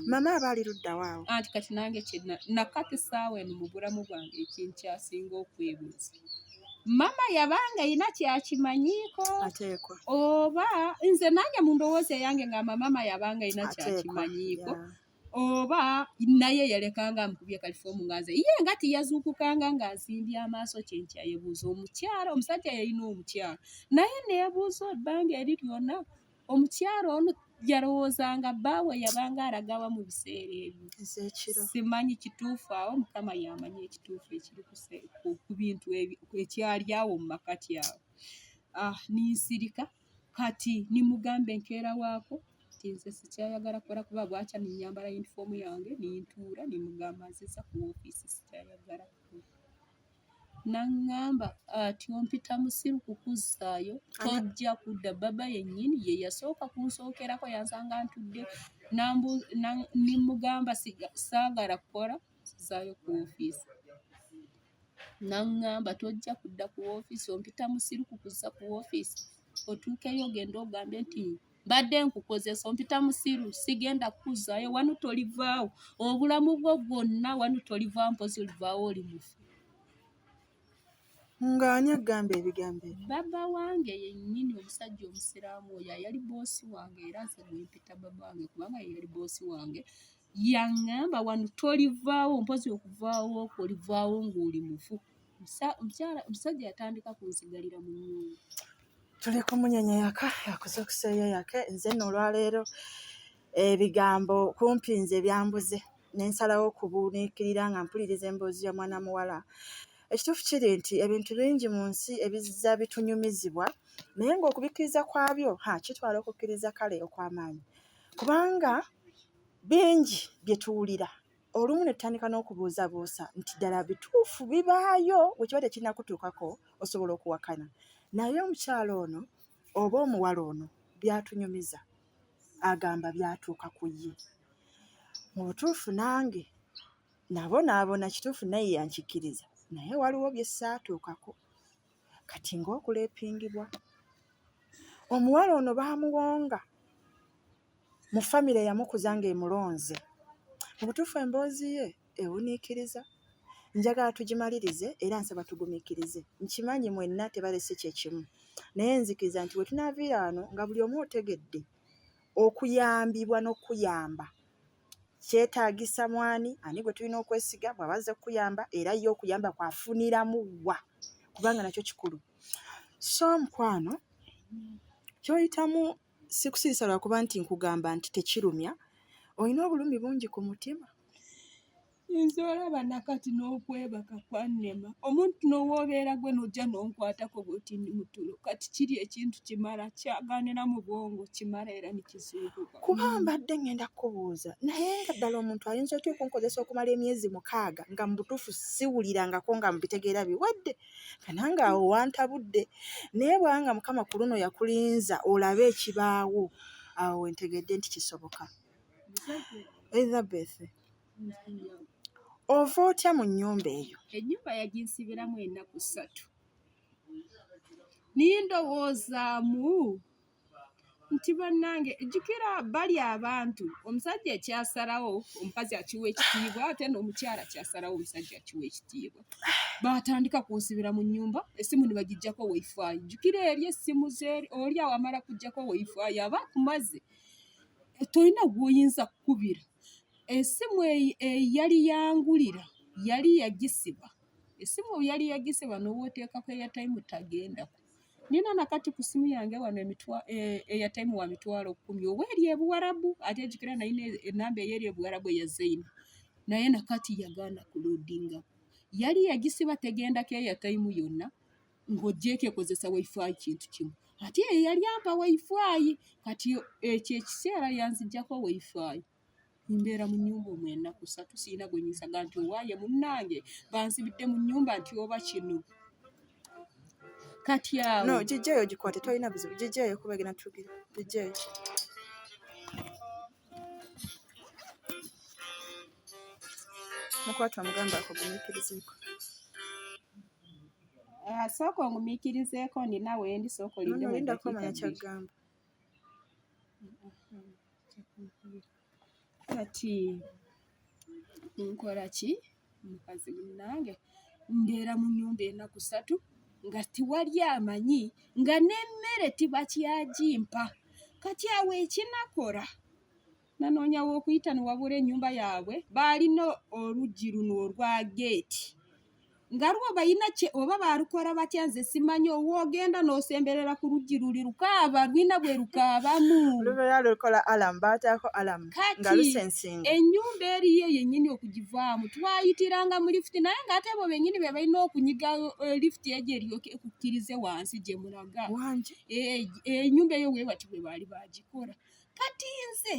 Maama aba ali ludda wa awo? Anti kati nange nakati ssaawa eno mu bulamu bwange ekinkyasinga okwebuuza. Maama yabanga ayina kyakimanyiiko Ateekwa. oba nze nange mu ndowooza eyange ngamba maama yabanga ayina Ateekwa. kyakimanyiiko oba naye yalekanga amukubye kalifoomu nga nze ye nga tiyazuukukanga ng'azimbye amaaso kyenkya yeebuuza omukyala omusajja yalina omukyala naye neebuuza ebbanga eri lyonna omukyala ono yalowoozanga bbaawe yabanga alagawa mu biseera ebyo. Ez'ekiro. Simanyi kituufu awo Mukama y'amanyi ekituufu ekiri ku bintu ekyali awo mu makati awo. Ninsirika kati nimugamba enkeera waako nti nze sikyayagala kukola kuba bwakya ninyambala yunifoomu yange nintuula nimugamba nziza ku woofiisi sikyayagala kukola. N'aŋŋamba ati ompita musiru kukuzzaayo tojja kudda baba yennyini ye yasooka kunsookerako yansanga ntudde nimugamba saagala kukola nzizaayo ku woofiisi. N'aŋŋamba tojja kudda ku woofiisi ompita musiru kukuzza ku woofiisi otuukeyo ogende ogambe nti mbadde nkukozesa ompita musiru sigenda kukuzzaayo wano tolivaawo obulamu bwo bwonna wano tolivaawo mpozzi olivaawo oli mufu. Ng'ani agamba ebigambo ebyo? Baba wange yennyini omusajja omusiraamu oyo ayali bboosi wange era nze gwe mpita baba wange kubanga ye yali bboosi wange yaŋŋamba wano tolivaawo mpozzi okuvaawo okwo olivaawo ng'oli mufu. Omusajja yatandika kunzigalira mu nnyumba. Tuli ku Munyenye Yaka yakoze okuseeyo yake nze nno olwaleero ebigambo kumpi nze byambuze ne nsalawo okubuuniikirira nga mpuliriza emboozi ya mwana muwala. Ekituufu kiri nti ebintu bingi mu nsi ebizza bitunyumizibwa naye ng'okubikkiriza kwabyo ha kitwala okukkiriza kale okw'amaanyi kubanga bingi bye tuwulira olumu ne tutandika n'okubuusabuusa nti ddala bituufu bibaayo bwe kiba tekinnakutuukako osobola okuwakana naye omukyala ono oba omuwala ono by'atunyumiza agamba byatuuka ku ye. Mu butuufu nange nabonaabona kituufu naye yankikkiriza naye waliwo bye ssaatuukako kati ng'okuleepingibwa. Omuwala ono baamuwonga mu famire eyamukuza ng'emulonze. Mu butuufu emboozi ye ewuniikiriza. Njagala tugimalirize era nsaba tugumiikirize. Nkimanyi mwenna tebalese kye kimu, naye nzikiriza nti we tunaaviira wano nga buli omu otegedde okuyambibwa n'okuyamba kyetaagisa mwani ani gwe tulina okwesiga bw'aba azze okukuyamba era ye okuyamba kwafuniramu wa kubanga nakyo kikulu. So mukwano ky'oyitamu sikusirisa lwakuba nti nkugamba nti tekirumya, olina obulumi bungi ku mutima. Nze olaba nakati n'okwebaka kwannema. Omuntu n'owoobeera gwe n'ojja n'onkwatako bw'oti ndi mu tulo. Kati kiri ekintu kimala kyagaanira mu bwongo kimala era ne kizuukuka. Kuba mbadde ngenda kukubuuza naye nga ddala omuntu ayinza otya okunkozesa okumala emyezi 6 nga mu butuufu siwulirangako nga mbitegeera biwedde nga nange awo wantabudde naye bw'aba nga Mukama ku luno yakulinza olabe ekibaawo awo we ntegedde nti kisoboka. Elizabeth ova otya mu nnyumba eyo? Ennyumba yaginsibiramu ennaku 3. Nindowoozaamu nti bannange jjukira bali abantu omusajja ekyasalawo omukazi akiwa ekitiibwa ate n'omukyala kyasalawo omusajja akiwa ekitiibwa. Baatandika kunsibira mu nnyumba essimu ne bagiggyako wifi. Jjukira eri essimu z'eri oli awo amala kuggyako wifi aba akumaze tolina gw'oyinza kukubira. Essimu eyali yangulira yali yagisiba. Essimu yali yagisiba n'owooteekako airtime tagendako. Nina nakati ku ssimu yange wano airtime wa 100,000 oba eri e Buwarabu ate jjukira nalina ennamba ey'eri e Buwarabu eya Zaina naye nakati yagaana kuloodingako. Yali yagisiba tegendako airtime yonna ng'oggyeeko ekozesa wifi kintu kimu. Ate ye yali ampa wifi kati ekyo ekiseera yanzigyako wifi. Mbeera mu nnyumba omwo ennaku 3 sirina gwe nnyinza kugamba nti owaaye munnange bansibidde mu nnyumba nti oba kino. Kati awo. No, giggyeeyo gikwate tolina buzibu giggyeeyo kuba egenda tutuukira giggyeeyo. Mukwate omugambe akugumiikirizeeko. Sooka ongumiikirizeeko nina wendi sooka olindemu Lindako eddakiika omanya 2. ky'agamba. Kati nkola ki mukazi munnange mbeera mu nnyumba ennaku 3 nga tewali amanyi nga n'emmere tibakyagimpa. Kati awo ekinakola nanoonyawo okuyita ne wabula ennyumba yaabwe baalina oluggi luno olwa geeti nga lwo balina kye oba baalukola batya nze simanyi owoogenda n'osemberera ku luggi luli lukaaba lulina bwe lukaabamu. Lubeera lukola alarm baateekako alarm nga Kati lusensinga. ennyumba eriyo yennyini okugivaamu twayitiranga mu lifuti naye ng'ate bo bennyini be balina okunyiga lifuti egyo eryoke ekukkirize wansi gye mulaga. Wangi? Ennyumba eyo bwe bati bwe baali baagikola. Kati nze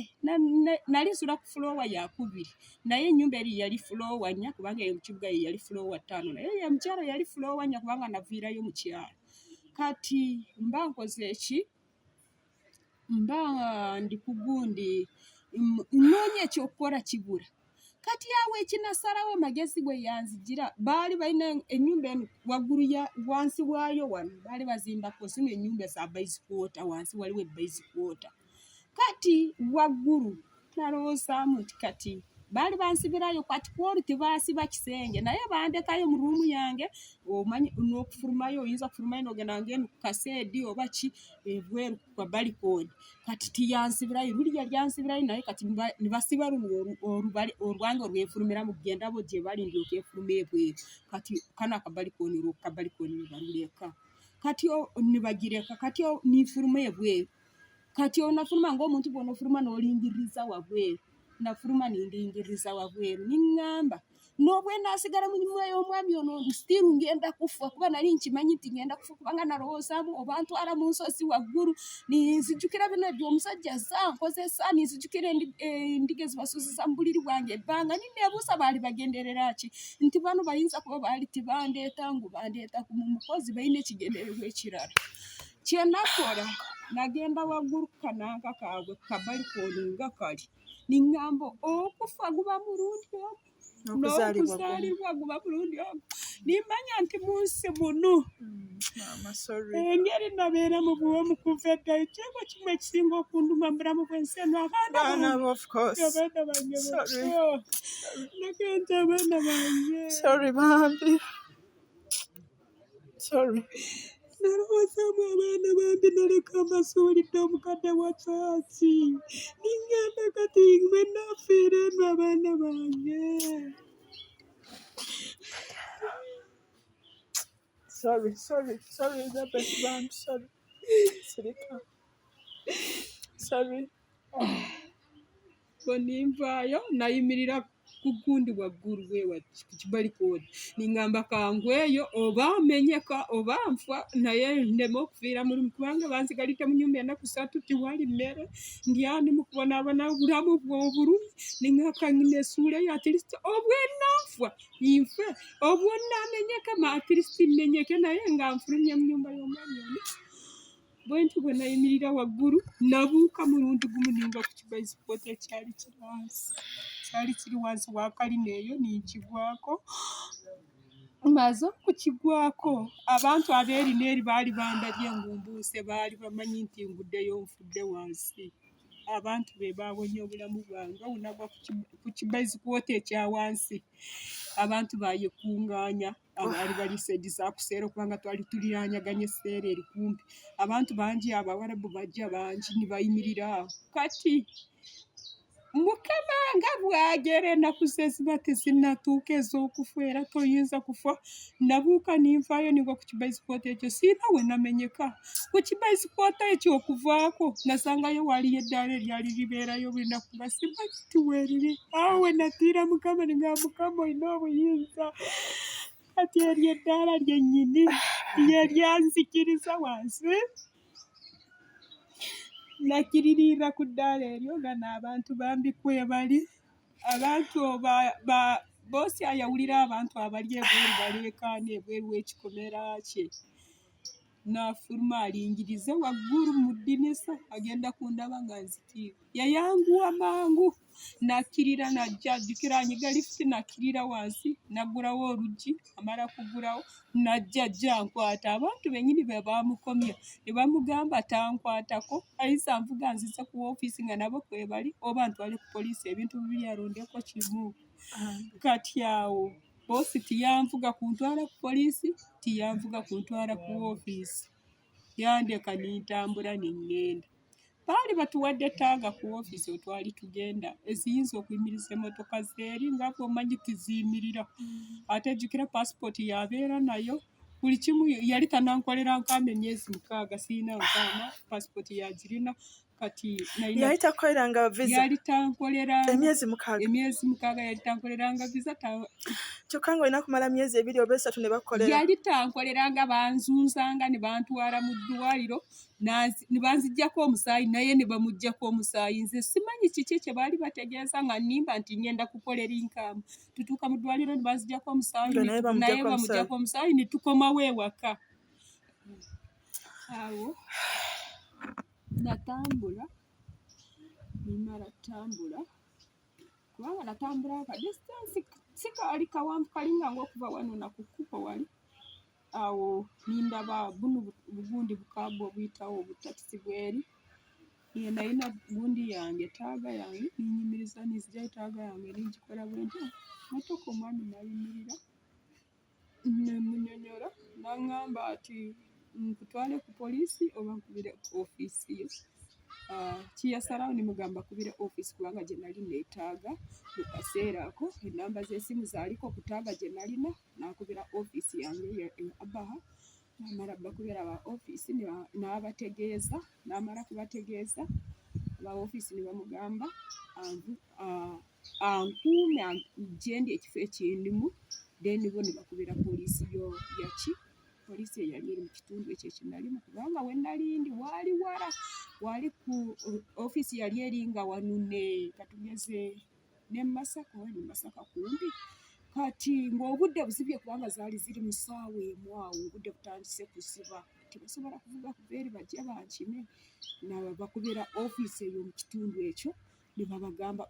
nali nsula ku fuloowa yakubiri naye ennyumba eri yali fuloowa 4 kubanga eyo mu kibuga ye yali fuloowa 5 naye ye mukyalo yali fuloowa 4 kubanga naviirayo mu kyalo. Kati mba nkoze eki? Mba ndi ku gundi nnoonya ekyokukola kibula. Kati awo ekinasalawo magezi bwe yanzigira baali balina ennyumba eno waggulu ya wansi waayo wano baali bazimbako zino ennyumba za boys quarter wansi waliwo boys quarter. Kati waggulu nalowoozaamu nti kati baali bansibirayo kati ku olwo tebaasiba kisenge naye bandekayo mu ruumu yange omanyi n'okufulumayo oyinza kufulumayo n'ogenda ng'eno ku kaseedi oba ki ebweru ku balikoni. Kati tiyansibirayo luli yali ansibirayo naye kati ne basiba luno olwange olwenfulumiramu kugenda bo gye bali ndyoke nfulume ebweru. Kati kano akabalikoni olwo kabalikoni ne baluleka. Kati ne bagireka kati ninfuluma ebweru. Kati onafuluma ng'omuntu bw'onoofuluma n'olingiriza wabweru. Nafuluma nindingiriza wabweru niŋŋamba n'obwe naasigala mu nnyumba y'omwami ono still ngenda kufa kuba nali nkimanyi nti ngenda kufa kubanga nalowoozaamu oba ntwala mu nsozi waggulu ninzijukira bino eby'omusajja azze ankozesa ninzijukira endiga ezibasuuziza mu buliri bwange ebbanga ninneebuuza baali bagenderera ki nti bano bayinza kuba baali tibandeeta ngu bandeeta ku mukozi balina ekigendererwa ekirala. Kye nakola nagenda waggulu ku kananka kaabwe ku kabalikooni nga kali niŋŋamba okufa guba mulundi ogwo. N'okuzaalibwa guba mulundi ogwo. Nimanya nti mu nsi muno engeri nabeera mu buwomu kuva edda, ekyego kimu ekisinga okunduma mu bulamu bw'ensi eno, abaana abaana bange nagenza abaana bange. Sorry bambi. Sorry. Nalowoozaamu abaana bambi, naleka mbasuulidde omukadde wa kyaki, ningenda kati bwe naafiira eno abaana bange. Sorry, sorry, sorry Elizabeth bambi, sorry. Sirika. Sorry. Bwe ninvaayo nayimirira ku gundi waggulu bwe ku kibalikooni, ningamba kangweyo oba menyeka oba nfa, naye nneme okufiira mulimu, kubanga banzigalidde mu nnyumba ennaku ssatu, tiwali mmere, ndyani mu kubonaabona obulamu bw'obulumi. Ningamba kanneesuuleyo at least obwenanfa nfe, obwonamenyeka at least mmenyeke, naye nga nfulumye mu nnyumba y'omwami ono. Bwe ntyo bwe nayimirira waggulu, nabuuka mulundi gumu ningwa ku kibayisikooto ekyali kiri wansi, kyali kiri wansi wa kalina eyo, ninkigwako. Maze okukigwako, abantu abeeri n'eri baali bandabye ngumbuuse, baali bamanyi nti nguddeyo nfudde wansi. Abantu be baawonya obulamu bwange. Nagwa ku kibayisikooto ekya wansi, abantu baayekuŋŋaanya abaali bali saidi za kuseera, kubanga twali tuliraanaganye esseera eri kumpi. Abantu bangi, Abawarabu bajja bangi ne bayimirira awo. Kati Mukama nga bw'agera, ennaku ze ziba tezinnatuuka ez'okufa, era toyinza kufa. Nabuuka ninvaayo ningwa ku kibayisikooto ekyo, siina we namenyeka. Ku kibayisikooto ekyo okuvaako nasangayo waaliyo eddaala eryali libeerayo buli lunaku nga simanyi nti weeriri. Awo we natiira Mukama ningamba, Mukama olina obuyinza. Kati eryo eddaala lyennyini lye lyanzikiriza wansi. Nakiririrra ku ddaala eryo nga n'abantu bambi kwebali. Abantu boosi ayawulira abantu abali ebweru baleekaana ebweru w'ekikomera kye. N'afuluma alingirize waggulu mu ddinisa, agenda kundaba nga nzikirira. Yayanguwa mangu n'akkirira n'ajja, ajjukira anyiga lifuti n'akkirira wansi n'aggulawo oluggi, amala kuggulawo n'ajja ajja ankwata. Abantu bennyini be baamukomya ne bamugamba tankwatako, ayinza anvuga anzize ku woofiisi nga nabo kwebali oba antwale ku poliisi, ebintu bibiri alondeko kimu. Kati awo boosi tiyanvuga kuntwala ku poliisi, tiyanvuga kuntwala ku woofiisi, yandeka nintambula ne ŋŋenda. Baali batuwadde ttaaga ku woofiisi we twali tugenda eziyinza okuyimiriza emmotoka z'eri, nga bw'omanyi tiziyimirira. Ate jjukira paasipooti yabeera nayo, buli kimu yali tannankolera nkaama emyezi 6, sirina nkaama, paasipooti yagirina. Kati yali takukoleranga visa? Yali tankoleranga. Emyezi 6? Emyezi 6 yali tankoleranga visa. Kyokka ng'olina kumala myezi 2 oba 3 ne bakukolera. Yali tankoleranga, banzunzanga ne bantwala mu ddwaliro ne banzigyako omusaayi, naye ne bamuggyako omusaayi. Nze simanyi kiki kye baali bategeeza nga nnimba nti ŋŋenda kukolera inkamu. Tutuuka mu ddwaliro ne banzigyako omusaayi, naye bamuggyako omusaayi, ne tukomawo ewaka. Awo natambula, nimala ttambula, kubanga natambula ka distance si kaali kawanvu, kalinga ng'okuva wano na ku kkubo wali. Awo nindaba buno bugundi bukaaga obuyitawo obutakisi bweri. Nalina gundi yange, taaga yange, ninyimiriza, ninzigyayo taaga yange ningikola bwe ntyo. Mmotoka omwami n'ayimirira, ne munyonyola, n'aŋŋamba ati nkutwale ku poliisi oba nkubire ofiisi yo. Kye yasalawo ne mugamba akubire ofiisi, kubanga gye nali neetaaga mu kaseera ako. Ennamba z'essimu zaaliko ku taaga gye nalina. N'akubira ofiisi yange e Abaha, n'amala bakubira aba ofiisi n'abategeeza, n'amala kubategeeza, aba ofiisi ne bamugamba ankuume gye ndi ekifo ekindimu, then bo ne bakubira poliisi yo yaki poliisi eyali eri mu kitundu ekyo kye nalimu, kubanga we nali ndi waali wala, waali ku ofiisi yali eri nga wano ne katugeze ne Masaka, oba ne Masaka kumpi. Kati ng'obudde buzibye, kubanga zaali ziri mu ssaawa 1 awo, obudde butandise kuziba, tebasobola kuvuga kuva eri bajje bankime. Bakubira ofiisi eyo mu kitundu ekyo. Ne babagamba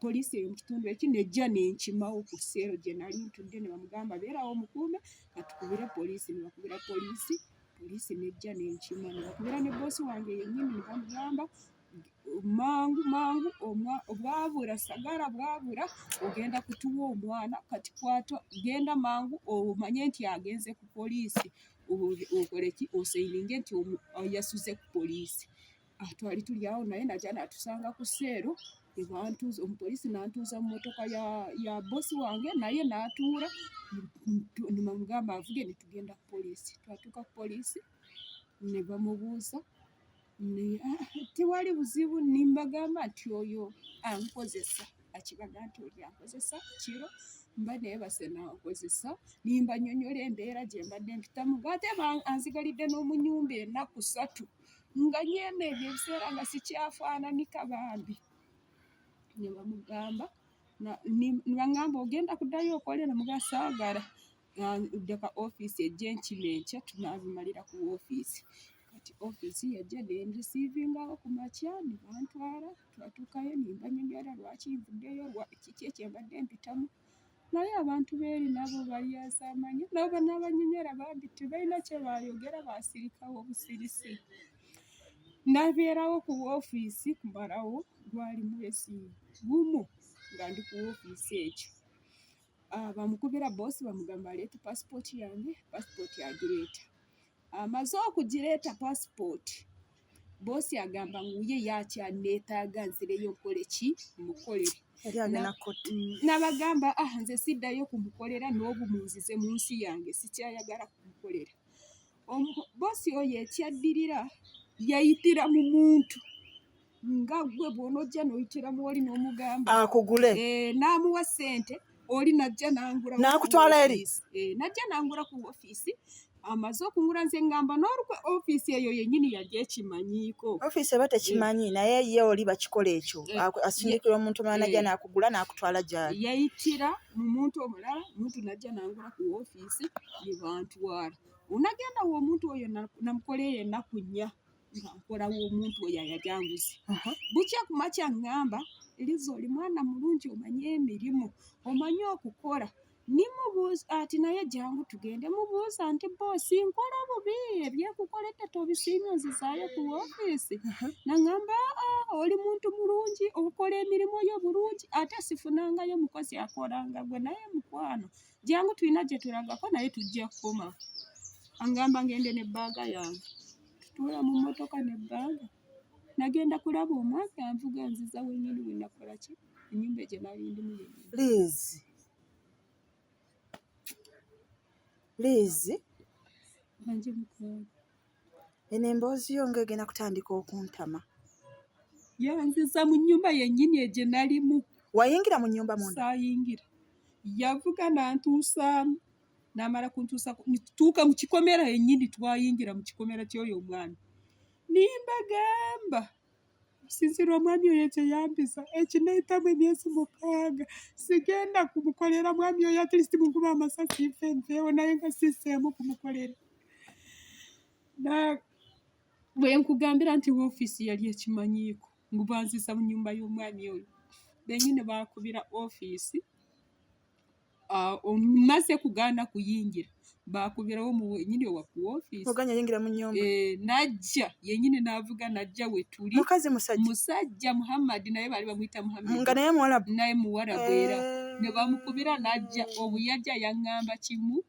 poliisi eyo mu kitundu eki nejja nenkimawo ku seero gye nali ntudde, ne bamugamba beerawo omukuume katukubire poliisi. Ne bakubira poliisi, poliisi nejja nenkima, ne bakubira ne boosi wange yennyini ne bamugamba mangu mangu, bwabula sagala bwabula ogenda kutuwa omwana kati kwata genda mangu omanye nti agenze ku poliisi okoleki osayininge nti yasuze ku poliisi. Twali tuli awo naye najja natusanga ku seero ebantuuza, omupoliisi nantuuza mu mmotoka ya bosi wange naye n'atuula, nemugamba avuge ne tugenda ku poliisi. Twatuuka ku poliisi ne bamubuuza, tewali buzibu, nimbagamba nti oyo ankozesa, akibaga nti oli ankozesa kiro mba neebase nankozesa, nimbanyonyola embeera gye mbadde mpitamu ng'ate anzigalidde n'omunyumba ennaku 3 nga nyeema ebyo ebiseera nga sikyafaananika bambi. Ne bamugamba ne baŋŋamba ogenda kuddayo okole, namugamba saagala, ddeka ofiisi ejje enkima enkya tunaabimalira ku ofiisi. Kati ofiisi yajja nenrisiivingawo ku makya ne bantwala, twatuukayo ne mbanyonnyola lwaki nvuddeyo, kiki ekyembadde mpitamu. Naye abantu b'eri nabo balyazaamanya, nabo n'abanyonnyola bambi tebalina kye baayogera, baasirikawo busirisi. Nabeerawo ku woofiisi kumalawo gwali mwezi gumu nga ndi ku woofiisi ekyo. Bamukubira boosi bamugamba aleete pasipooti yange, pasipooti agireeta. Amaze okugireeta pasipooti, boosi agamba ngu ye yakyanneetaaga nzireyo nkole ki mukolere. Nabagamba nze siddayo kumukolera n'obumunzize mu nsi yange sikyayagala kumukolera. Boosi oyo ekyaddirira yayitira mu muntu nga gwe bw'onojja n'oyitira mu oli n'omugamba akugule, n'amuwa ssente oli najja n'angula n'akutwala eri, najja n'angula ku ofiisi. Amaze okungula nze ngamba n'olukwe ofiisi eyo yennyini yali ekimanyiiko. Ofiisi eba tekimanyi, naye ye oli bakikola ekyo, asindikira omuntu omulala najja n'akugula n'akutwala gy'ali. Yayitira mu muntu omulala, omuntu najja n'angula ku ofiisi ne bantwala. Onagenda wo omuntu oyo namukoleyo ennaku 4 nga nkolawo omuntu oyo ayajanguze. Bukya ku makya ŋŋamba Liza oli mwana mulungi omanyi emirimu, omanyi okukola. Nimubuuza ati naye jangu tugende, mubuuza nti boosi nkola bubi ebyekukoledde tobisiimye onzizaayo ku woofiisi. Naŋŋamba oli muntu mulungi okola emirimu yo bulungi ate sifunangayo mukozi akolanga gwe, naye mukwano jangu tulina gye tulagako naye tujja kukoma. Angamba ngende n'ebbaaga yange, tutuula mu mmotoka n'ebbaaga. Nagenda kulaba omwami anvuga nziza wennyini we nakola ki ennyumba gye nali ndimu yennyini. Liz, Nanje mukwano. Eno emboozi yo ng'egenda kutandika okuntama. Yanziza mu nnyumba yennyini gye nalimu. Wayingira mu nnyumba munda? Saayingira. Yavuga n'antuusaamu, n'amala kuntuusa tuuka mu kikomera yennyini, twayingira mu kikomera ky'oyo omwami. Nimbagamba sinzira omwami oyo kyeyambisa ekineetamu emyezi 6 sigenda kumukolera mwami oyo, at least munkuba amasasi nfe nfeewo, naye nga sisseemu kumukolera. Bwe nkugambira nti woofiisi yali ekimanyiiko ngu banzisa mu nnyumba y'omwami oyo, bennyini baakubira ofiisi. Omaze kugaana kuyingira baakubirawo wennyini owa ku woofiisi. Oganye yingira mu nnyumba. Najja yennyini n'avuga najja we tuli. Mukazi musajja? Musajja Muhammad, naye baali bamuyita Muhammad. Nga naye muwarabu? Naye muwarabu era. Ne bamukubira najja, obuyajja yaŋŋamba kimu,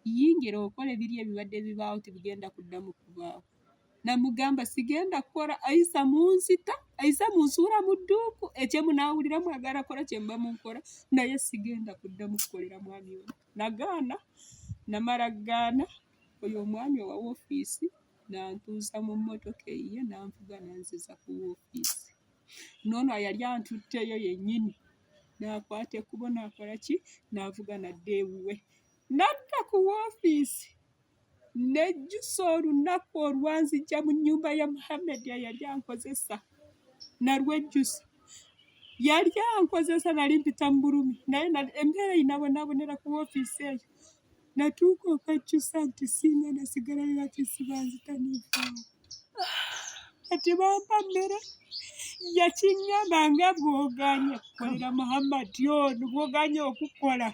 yingira okole biri ebibadde bibaawo tebigenda kuddamu kubaawo. Namugamba sigenda kukola, aisa munzita, aisa munsuula mu dduuku, ekye munaawulira mwagala kola kye muba munkola, naye sigenda kuddamu kukolera mwami ono. Nagaana, namala gaana, oyo omwami owa woofiisi n'antuusa mu mmotoka eyiye n'anvuga n'anziza ku woofiisi. N'ono yali antutteyo yennyini n'akwata ekkubo n'akola ki n'avuga n'adda ewuwe. N'adda ku woofiisi nejjusa olunaku olwanzijja mu nnyumba ya Muhammad eyali ankozesa, nalwejjusa. Yali ankozesa nali mpita mu bulumi, naye embeera erinabonaabonera ku woofiisi eyo. Natuuka okwejjusa nti singa nasigalayo ati sibanzita nenfaawo. Kati bampa mmere. Yakiŋŋamba nga bw'ogaanye okukolera Muhammad ono, bw'ogaanye okukola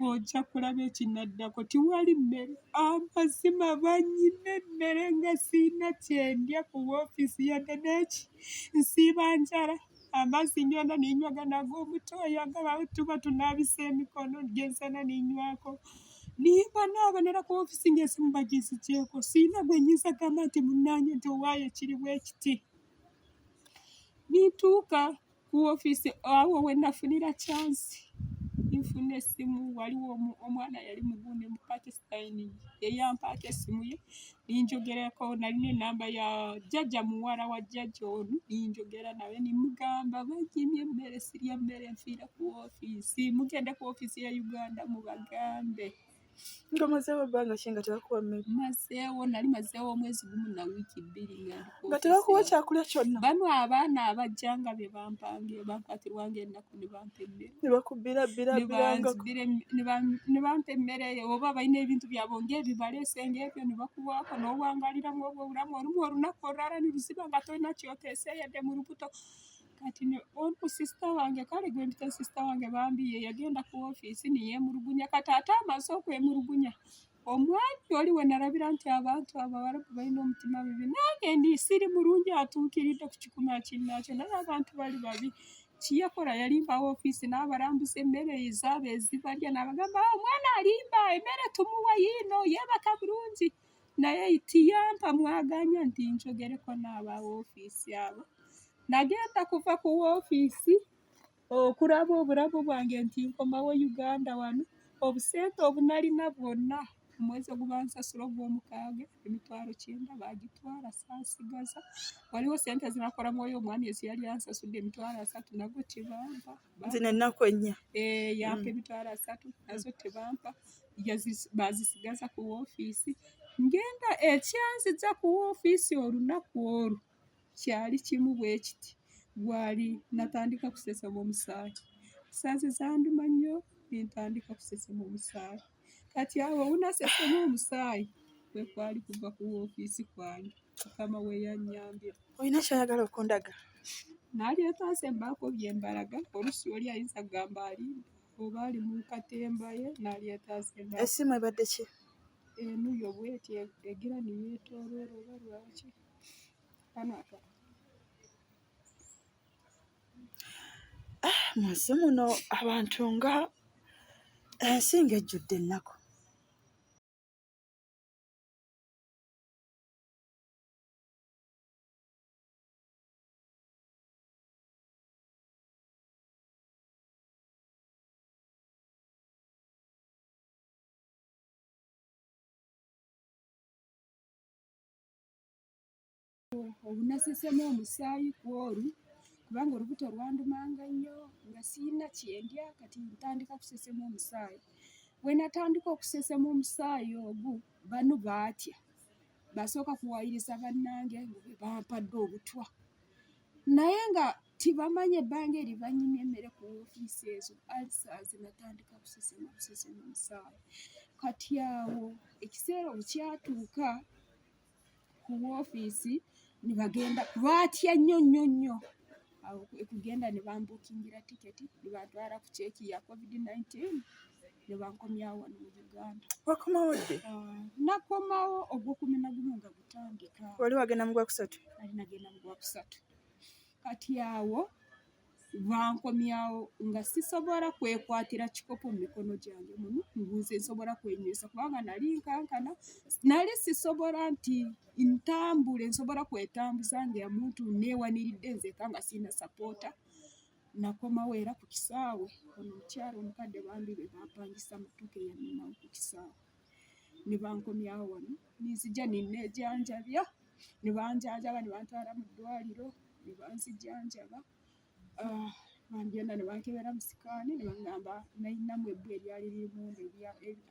ojja kulaba ekinaddako. Tiwali mmere. Amazima bannyima emmere nga sirina kyendya ku woofiisi yadde n'eki. Nsiiba njala. Amazzi ngenda ninywa gano ag'omutoyi agaba tuba tunaabisa emikono gensana ninywako. Nimba naaba nera ku ofiisi ng'esimu baginzigyeko. Sirina gwe nnyinza kugamba nti munnange nti owaaye kiri bwe kiti. Nintuuka ku ofiisi awo we nafunira chance nfuna essimu waliwo omwana yali mugundi mu Pakistan eyampaako essimu ye ninjogerako nalina ennamba ya jjajja muwala wa jjajja ono ninjogera naye nimugamba banyimye emmere sirya mmere nfiira ku ofiisi mugende ku ofiisi ya Uganda mubagambe. Nga omazeewo ebbanga ki nga tebakuwa mmere? Mazeewo nali mazeewo omwezi gumu na wiiki bbiri nga ndi ku Nga tebakuwa ofiisi. kyakulya kyonna? Bano abaana abajja nga be bampanga bankwatirwanga ennaku ne bampa emmere. Ne bakubbirabbirabbirangako. Ne bampa emmere eyo oba balina ebintu byabwe ng'ebibaleese ng'ebyo ne bakuwaako n'owangaliramu obwo obulamu olumu olunaku olulala ne luziba nga tolina ky'oteese yadde mu lubuto. Kati ono sisita wange kale gwe mpita sisita wange bambi ye yagenda ku ofiisi ne yeemulugunya kati ate amaze okwemulugunya omwami oli we nalabira nti abantu abawarabu balina omutima mubi nange ndi siri mulungi atuukiridde ku kikumi akinnaakyo naye abantu bali babi. Kyeyakola yalimba ofiisi n'abalambuza emmere ezaabo ezibalya n'abagamba omwana alimba emmere tumuwa yiino yeebaka bulungi naye tiyampa mwaganya nti njogereko n'aba woofiisi abo. Nagenda kuva ku woofiisi okulaba obulamu bwange nti nkomawo Uganda wano obusente obunalina bwonna omwezi ogubansasula ogw'omukaaga 90,000 baagitwala saasigaza. Waliwo ssente zinakolamu oyo omwami eziyali ansasudde 30,000 nago tebampa. Zino ennaku ennya. Yampa 30,000 nazo tebampa baazisigaza ku woofiisi. Ngenda ekyanzija ku woofiisi olunaku olwo kyali kimu bwe kiti gwali natandika kusesema omusaayi. Ensaazi zanduma nnyo ne ntandika kusesema omusaayi. Kati awo wunasesema omusaayi kwe kwali kuva ku woofiisi kwange Mukama we yannyambira. Olina ky'oyagala okundaga? Naalyetaase mbaako bye mbalaga oluusi oli ayinza kugamba alimba oba ali mu katemba ye naalyetaase mbaako. Essimu ebadde ki? Eno yo bw'eti egira ne yeetooloola oba lwaki? Kano aka. Mu nsi muno abantu nga ensi ng'ejjudde ennaku. Obunasesema omusaayi ku olwo kubanga olubuto lwandumanga nnyo nga sirina kyendya kati ntandika kusesema omusaayi. Bwe natandika okusesema omusaayi ogwo bano baatya. Basooka kuwaayiriza bannange mbu be bampadde obutwa naye nga tibamanyi ebbanga eryo bannyimye emmere ku woofiisi ezo ulcers natandika kusesema busesema omusaayi. Kati awo ekiseera bwe kyatuuka ku woofiisi ne bagenda baatya nnyo nnyo nnyo awo kwe kugenda ne bambuukingira tiketi ne bantwala ku ceeki ya COVID-19 ne bankomyawo wano mu Uganda. Wakomawo ddi? Nakomawo ogw'okumi na gumu nga gutandika. Wali wagenda mu gwakusatu? Nali nagenda mu gwakusatu. Kati awo bankomyawo nga sisobola kwekwatira kikopo mu mikono gyange muno nze nsobola kwenywesa kubanga nali nkankana nali sisobola nti ntambule nsobola kwetambuza nga muntu neewaniridde nzekka nga sirina sapoota. Nakomawo era ku kisaawe ono omukyala omukadde bambi be bampangisa mmotoka eyannonawo ku kisaawe ne bankomyawo wano ne nzija ne neejanjabya ne banjanjaba ne bantwala mu ddwaliro ne banzijanjaba. Bangenda ne bankebera mu sikaani ne baŋŋamba nalinamu ebbwa eryali liri munda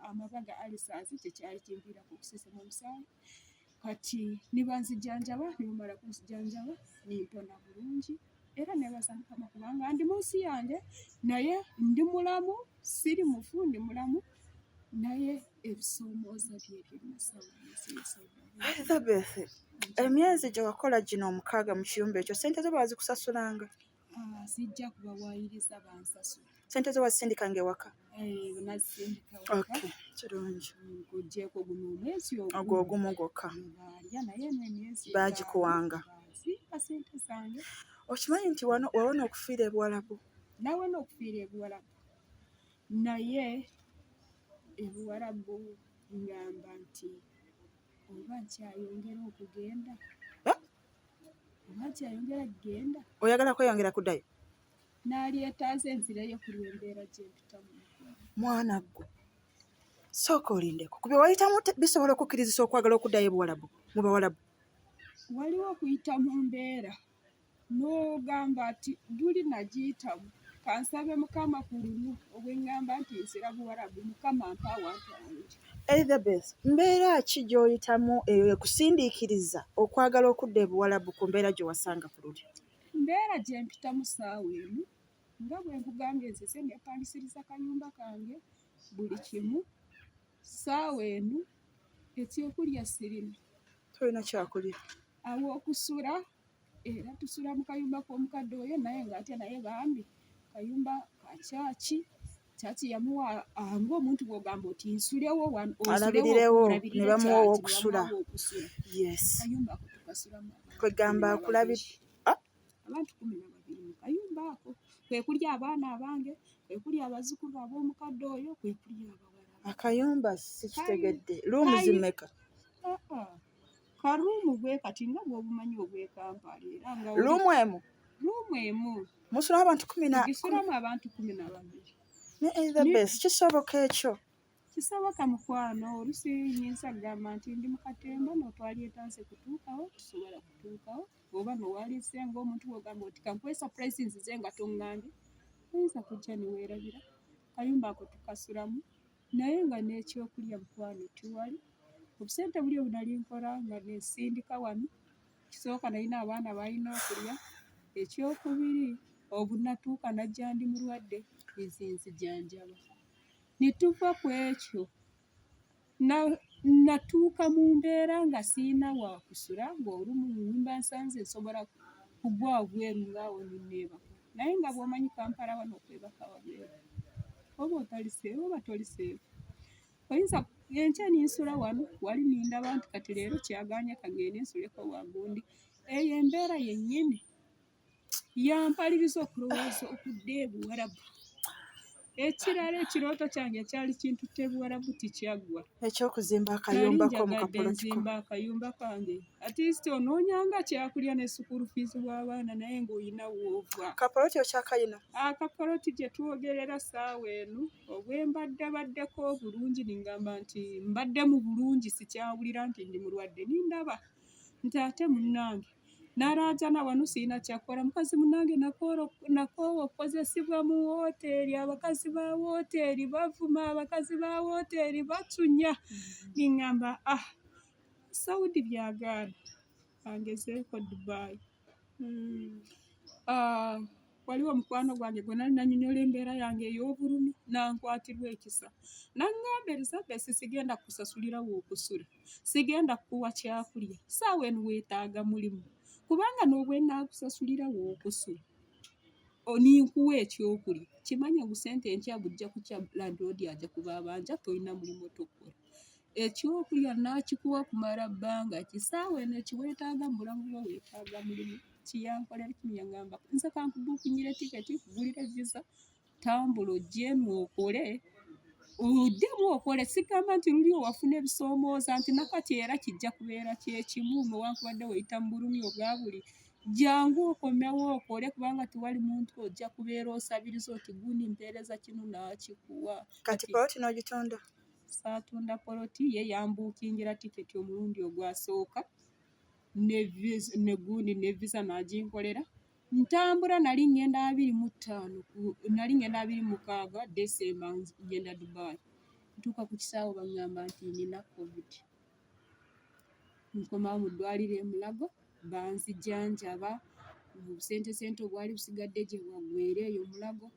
amabwa ga ulcers kye kyali kinviirako okusesema omusaayi. Kati ne banzijanjaba ne bamala kunzijanjaba ne mpona bulungi era neebaza Mukama kubanga ndi mu nsi yange naye ndi mulamu siri mufu ndi mulamu naye ebisoomooza byebyo nasanga mu nsi ya Saudi Arabia. Elizabeth, Emyezi gye wakola gino 6 mu kiyumba ekyo, ssente zo baazikusasulanga? Ah, sijja kubawaayiriza, bansasula. Ssente zo wazisindikanga ewaka? Eh, nazisindika waka. Okay, kirungi. Ng'oggyeeko guno omwezi Ogwo ogumu gwokka. Baalya, naye eno emyezi Baagikuwanga. Baazimpa ssente zange. Okimanyi nti wano wawona okufiira e Buwalabu? Nawona okufiira e Buwalabu. Naye e Buwalabu ngamba nti oba nkyayongera okugenda. Eh? Oba nkyayongera kugenda. Oyagala kweyongera kuddayo? Naalyetaaze nzireyo ku lw'embeera gye mpitamu. Mwana ggwe, sooka olindeko. Ku bye wayitamu bisobola okukkirizisa okwagala okuddayo e Buwalabu, mu Bawalabu? Waliwo okuyita mu mbeera n'ogamba nti luli nagiyitamu, kansabe Mukama ku luno obwe ŋŋamba nti nzira Buwalabu, Mukama ampe awantu awalungi. Elizabeth, mbeera ki gy'oyitamu eyo ekusindiikiriza okwagala okudda e Buwalabu ku mbeera gye wasanga ku luli? Mbeera gye mpitamu ssaawa eno, nga bwe nkugambye nzize neepangisiriza kayumba kange buli kimu. Ssaawa eno ekyokulya sirina. Tolina kyakulya. Aw'okusula era tusula mu kayumba k'omukadde oyo, naye ng'ate naye bambi kayumba ka kyaki. Kyaki yamuwa ng'omuntu bw'ogamba oti nsulewo wano, osulewo, Alabirirewo, olabirire ne bamuwa kyaki, ow'okusula. ne bamuwa ow'okusula. Yes. Kayumba ako tukasulamu abantu Kwegamba kumi na babiri. Abantu 12 mu kayumba ako. Kwe kuli abaana abange, kwe kuli abazzukulu ab'omukadde oyo, kwe kuli abawala. Akayumba sikitegedde. Luumu zimeka? Karuumu bwe kati nga bw'obumanyi obw'e Kampala era nga oli Luumu emu? Luumu emu. Musulamu abantu kumi na Tugisulamu abantu 12. Ne Elizabeth, kisoboka ekyo? Kisoboka mukwano, oluusi nnyinza kugamba nti ndi mu katemba n'otwalyetaaze kutuukawo, tusobola kutuukawo. Oba n'owaliise ng'omuntu bw'ogamba oti kankuwe surprise nzize nga toŋŋambye, oyinza kujja ne weerabira. Kayumba ako tukasulamu naye nga n'ekyokulya mukwano tiwali. Obusente buli obunali nkola nga nesindika wano, kisooka nalina abaana balina okulya, ekyokubiri obunatuuka najja ndi mulwadde nze nzijanjaba. Ne tuva ku ekyo natuuka mu mbeera nga sirina wa kusula, ng'olumu mba nsanze nsobola kugwa wabweru ng'awo ne neebaka. Naye nga bw'omanyi Kampala wano okwebaka wabweru oba otali safe, oba toli safe. Oyinza enkya ne nsula wano wali nindaba nti kati leero kyagaanye kangende nsuleko wagundi. Eyo embeera yennyini yampaliriza okulowooza okudda e Buwarabu. Ekirala ekirooto kyange kyali kintutte e Buwarabu tikyaggwa. Eky'okuzimba akayumba ko mu Nali njagadde kapolotiko. nzimba akayumba kange. At least onoonyanga kyakulya ne school fees w'abaana naye ng'olina w'ova. Kapoloti okyakayina? Akapoloti gye twogerera ssaawa eno obwe mbadde baddeko obulungi ningamba nti mbadde mu bulungi sikyawulira nti ndi mulwadde nindaba nti ate munnange nalaajana wano sirina kyakukola mukazi munnange nakoowa okukozesebwa mu wooteeri abakazi ba wooteeri bavuma abakazi ba wooteeri bacunya ningamba ah Saudi byagaana angezeeko Dubai. Waliwo omukwano gwange gwe nali nanyonyola embeera yange ey'obulumi nankwatirwa ekisa naŋŋamba Elizabeth sigenda kusasulira w'okusula sigenda kukuwa kyakulya ssaawa eno weetaaga mulimu kubanga n'obwe naakusasulira w'okusula ninkuwa ekyokulya kimanye ngu ssente enkya bujja kukya landlord ajja kuba abanja tolina mulimu tokola ekyokulya naakikuwa kumala bbanga ki ssaawa eno ekiweetaaga mu bulamu bwo weetaaga mulimu kiyankolera kimu yaŋŋamba nze kankubuukingire tiketi nkugulire visa tambula ojje eno okole oddemu okole sigamba nti luli owafuna ebisoomooza nti nakati era kijja kubeera kyekimu newankubadde weeyita mu bulumi obwa buli jangu okomewo okole kubanga tewali muntu ojja kubeera osabiriza oti gundi mpeereza kino n'akikuwa. Kati poloti n'ogitunda? Saatunda poloti ye yambuukingira tiketi omulundi ogwasooka ne gundi ne visa n'aginkolera. Ntambula nali ŋŋenda 25 nali ŋŋenda 26 December ŋŋenda Dubai. Ntuuka ku kisaawe baŋŋamba nti nina COVID. Nkomawo mu ddwaliro e Mulago banzijanjaba obusentesente obwali busigadde gye bwaggweera eyo Mulago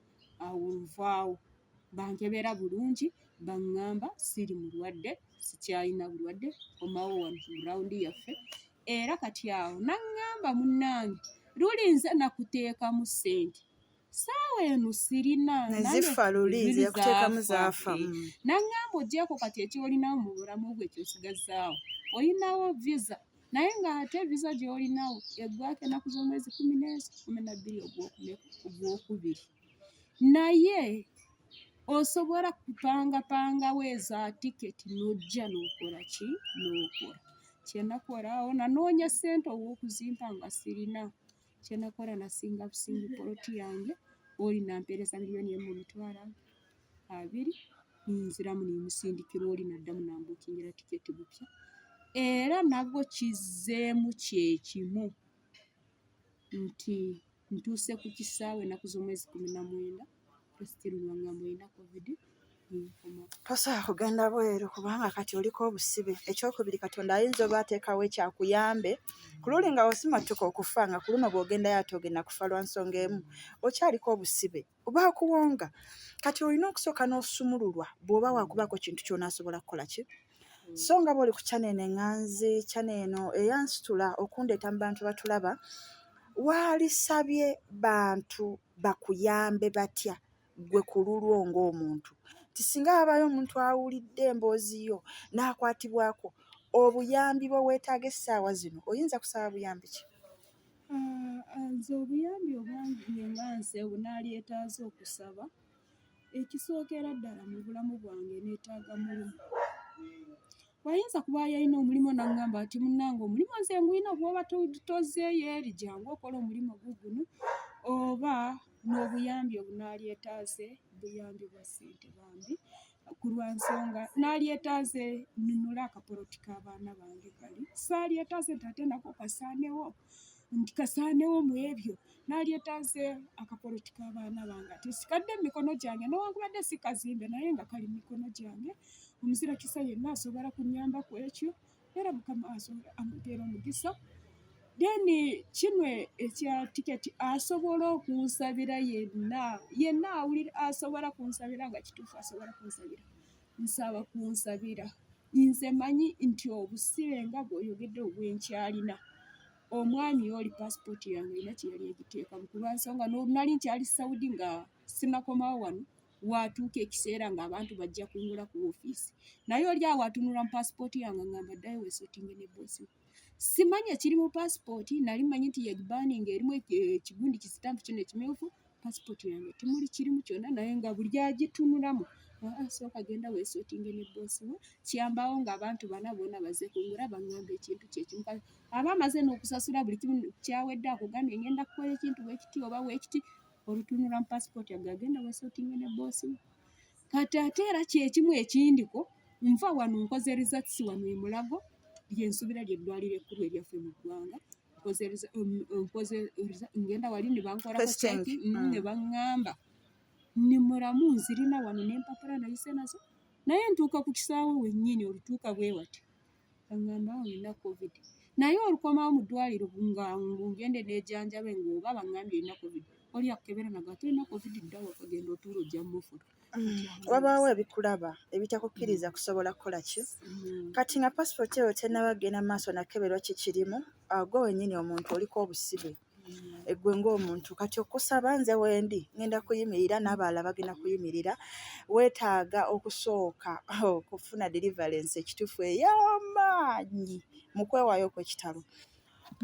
awo nvaawo bankebera bulungi baŋŋamba siri mulwadde sikyalina bulwadde komawo wano ku ground yaffe Era kati awo naŋŋamba, munnange, luli nze nakuteekamu ssente, saawa eno sirina. Nezifa luli nze yakuteekamu zaafa. Naŋŋamba ogyeko kati ekyolinawo mu bulamu bwe kyosigazaawo, olinawo visa, naye ng'ate visa gy'olinawo eggwako ennaku z'omwezi 14, 12 ogwokubiri, naye osobola kupangapangawo eza tiketi n'ojja n'okola ki, n'okola. Kyenakola awo, nanoonya ssente ow'okuzimpa nga sirina. Kyenakola, nasinga busingi poloti yange, oli nampeereza 1,200,000, nziramu nemusindikira oli, naddamu nambuukingira tiketi bupya, era nabwo kizzeemu kyekimu nti ntuuse ku kisaawe ennaku z'omwezi 19, still bangamba olina COVID, nenkomawo. Tosobola kugenda bweru kubanga kati oliko obusibe. Ekyokubiri, Katonda ayinza oba ateekawo ekyakuyambe ku luli nga osimatuka okufa, nga ku luno bw'ogendayo ate ogenda kufa lwa nsonga emu, okyaliko obusibe bakuwonga. Kati olina okusooka n'osumululwa bw'oba wakubaako kintu ky'onaasobola kukola ki. So nga bw'oli ku channel eno eŋŋanzi, channel eno eyansitula okundeeta mu bantu batulaba, waalisabye bantu bakuyambe batya ggwe ku lulwo ng'omuntu, nti singa wabaayo omuntu awulidde emboozi yo n'akwatibwako, obuyambi bwe weetaaga essaawa zino, oyinza kusaba buyambi ki? Nze obuyambi obwange nga nze bunalyetaaze okusaba, ekisookera ddala mu bulamu bwange neetaaga mulimu. Wayinza kuba yalina omulimu n'aŋŋamba nti munnange omulimu nze ngulina, bw'oba tozeeyo eri jangu okole omulimu guguno, oba n'obuyambi obunalyetaaze buyambi bwa ssente bambi, ku lwa nsonga naalyetaaze nnunule akapoloti k'abaana bange kali, saalyetaaze nti ate nako kasaanewo, nti kasaanewo mu ebyo. Naalyetaaze akapoloti k'abaana bange ate sikadde mu mikono gyange, newankubadde si kazimbe naye nga kali mu mikono gyange. Omuzira kisa yenna asobola kunnyamba ku ekyo, era Mukama asobola amumpeera omukisa. Then kino ekya tiketi, asobola okunsabira yenna yenna awulira asobola kunsabira nga kituufu, asobola kunsabira, nsaba kunsabira. Nze manyi nti obusibe nga bw'oyogedde obwenkyalina, omwami oli pasipooti yange erina kye yali egiteekamu, ku lwa nsonga nali nkyali Saudi nga sinakomawo wano, waatuuka ekiseera ng'abantu bajja kungula ku ofiisi, naye oli awo atunula mu pasipooti yange ngamba ddayo weesortinge ne boss wo. Simanyi ekiri mu pasipooti, nali mmanyi nti yegibaninga erimu ekigundi kisitampu kino ekimyufu, pasipooti yange temuli kirimu kyonna, naye nga buli agitunulamu, sooka genda weesortinge ne boss wo. Kyambaawo ng'abantu bana bonna bazze kungula baŋŋamba ekintu kyekimu, aba amaze n'okusasula buli kimu kyawedde, akugambye ngenda kukola ekintu bwekiti oba bwekiti, olutunula mu pasipooti agagenda weesortinge ne boss wo. Kati ate era kyekimu ekindiko, nva wano nkoze results wano e Mulago, lyensuubira lyeddwaliro ekkulu eryaffe mu ggwanga, nkoze ngenda wali ne bankolako check ne baŋŋamba ndi mulamu, nzirina wano n'empapula nayise nazo, naye ntuuka ku kisaawe wennyini olutuuka bwe wati baŋŋamba olina COVID, naye olukomawo mu ddwaliro nga ngende neejanjabe ng'oba baŋŋambye olina COVID, oli akukebera naga tolina COVID, dda waka genda otuule ojja mufuna. Wabaawo ebikulaba ebitakukkiriza kusobola kukola ki. Kati nga pasipooti eyo tennaba kugenda mu maaso nakeberwa kikirimu, gwe wennyini omuntu oliko obusibe, eggwe ng'omuntu. Kati okusaba nze wendi ngenda kuyimirira n'abalala bagenda kuyimirira, weetaaga okusooka okufuna deliverance ekituufu ey'amaanyi mu kwewaayo okw'ekitalo.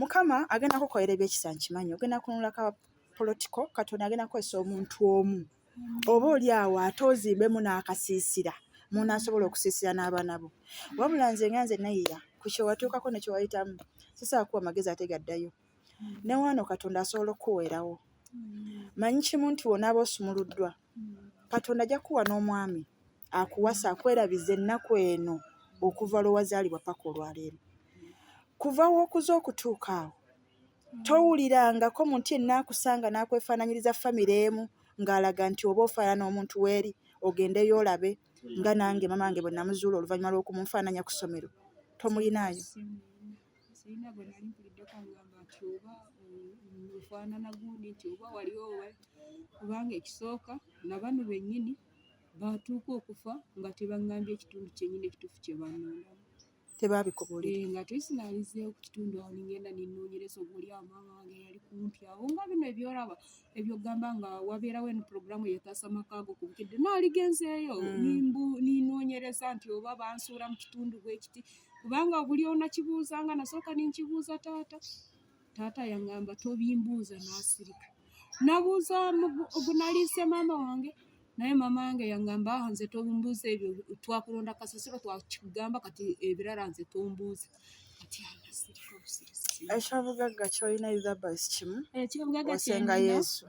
Mukama agenda kukolera ebyekisa, nkimanyi ogenda kununula ka polotiko, Katonda agenda kukozesa omuntu omu oba oli awo ate ozimbemu n'akasiisira munaasobola okusiisira n'abaana bo. Wabula nze nga nze Nayiya, ku kye watuukako ne kye wayitamu sisobola kuwa magezi ate gaddayo. Ne wano Katonda asobola okukuweerawo. Manyi kimu nti wonaaba osumuluddwa, Katonda ajja kukuwa n'omwami akuwasa akwerabiza ennaku eno okuva lwe wazaalibwa paka olwaleero. Kuva w'okuze okutuuka awo towulirangako muntu yenna akusanga n'akwefaananyiriza famire emu ng'alaga nti oba ofaanana omuntu weeri, ogendeyo olabe nga nange mama wange bwe namuzuula oluvannyuma lw'okumunfaananya ku ssomero. Tomulinaayo? Sirina gwe nali mpuliddeko angamba nti oba ofaanana gundi, nti oba waliwo, kubanga ekisooka na bano bennyini baatuuka okufa nga tebaŋŋambye ekitundu kyennyini ekituufu kye bannondamu. Tebabikubuulira. Nga twesinaalizeewo ku kitundu awo, ningenda ninoonyereza oba oli awo maama wange yali kumpi awo, nga bino ebyoraba ebyogamba nga wabeerawo eno puroguramu eyetaasa amakaago ku Bukedde, naaligenzeeyo ninoonyereza nti oba bansuula mu kitundu bwe kiti, kubanga buli onakibuuzanga. Nasooka ninkibuuza taata, taata yaŋŋamba tobimbuuza, n'asirika. Nabuuza ogunaliise maama wange, naye maama wange yaŋŋamba, "Ah, nze tombuuza ebyo, twakulonda kasasiro, twakigamba, kati ebirala nze tombuuza." Kati anasirika busirisi. Ekyobugagga ky'olina, Elizabeth, kimu. Ekyobugagga Osenga kyenina Yesu.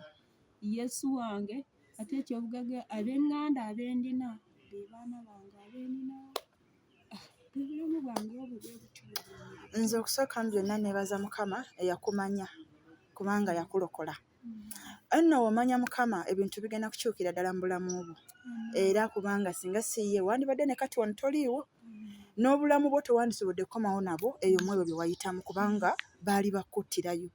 Yesu wange. Ate ekyobugagga, ab'eŋŋanda abendina be baana bange abenina. Ah, obulamu bwange obwo bwe butyo bwe bwembi. Nze okusooka mu byonna neebaza Mukama eyakumanya, kubanga yakulokola. Nno w'omanya Mukama, ebintu bigenda kukyukira ddala mu bulamu bwo. Era kubanga singa si ye, wandibadde ne kati wano toliiwo, n'obulamu bwo tewandisobodde kukomawo nabwo eyo mu ebyo bye wayitamu, kubanga baali bakuttirayo.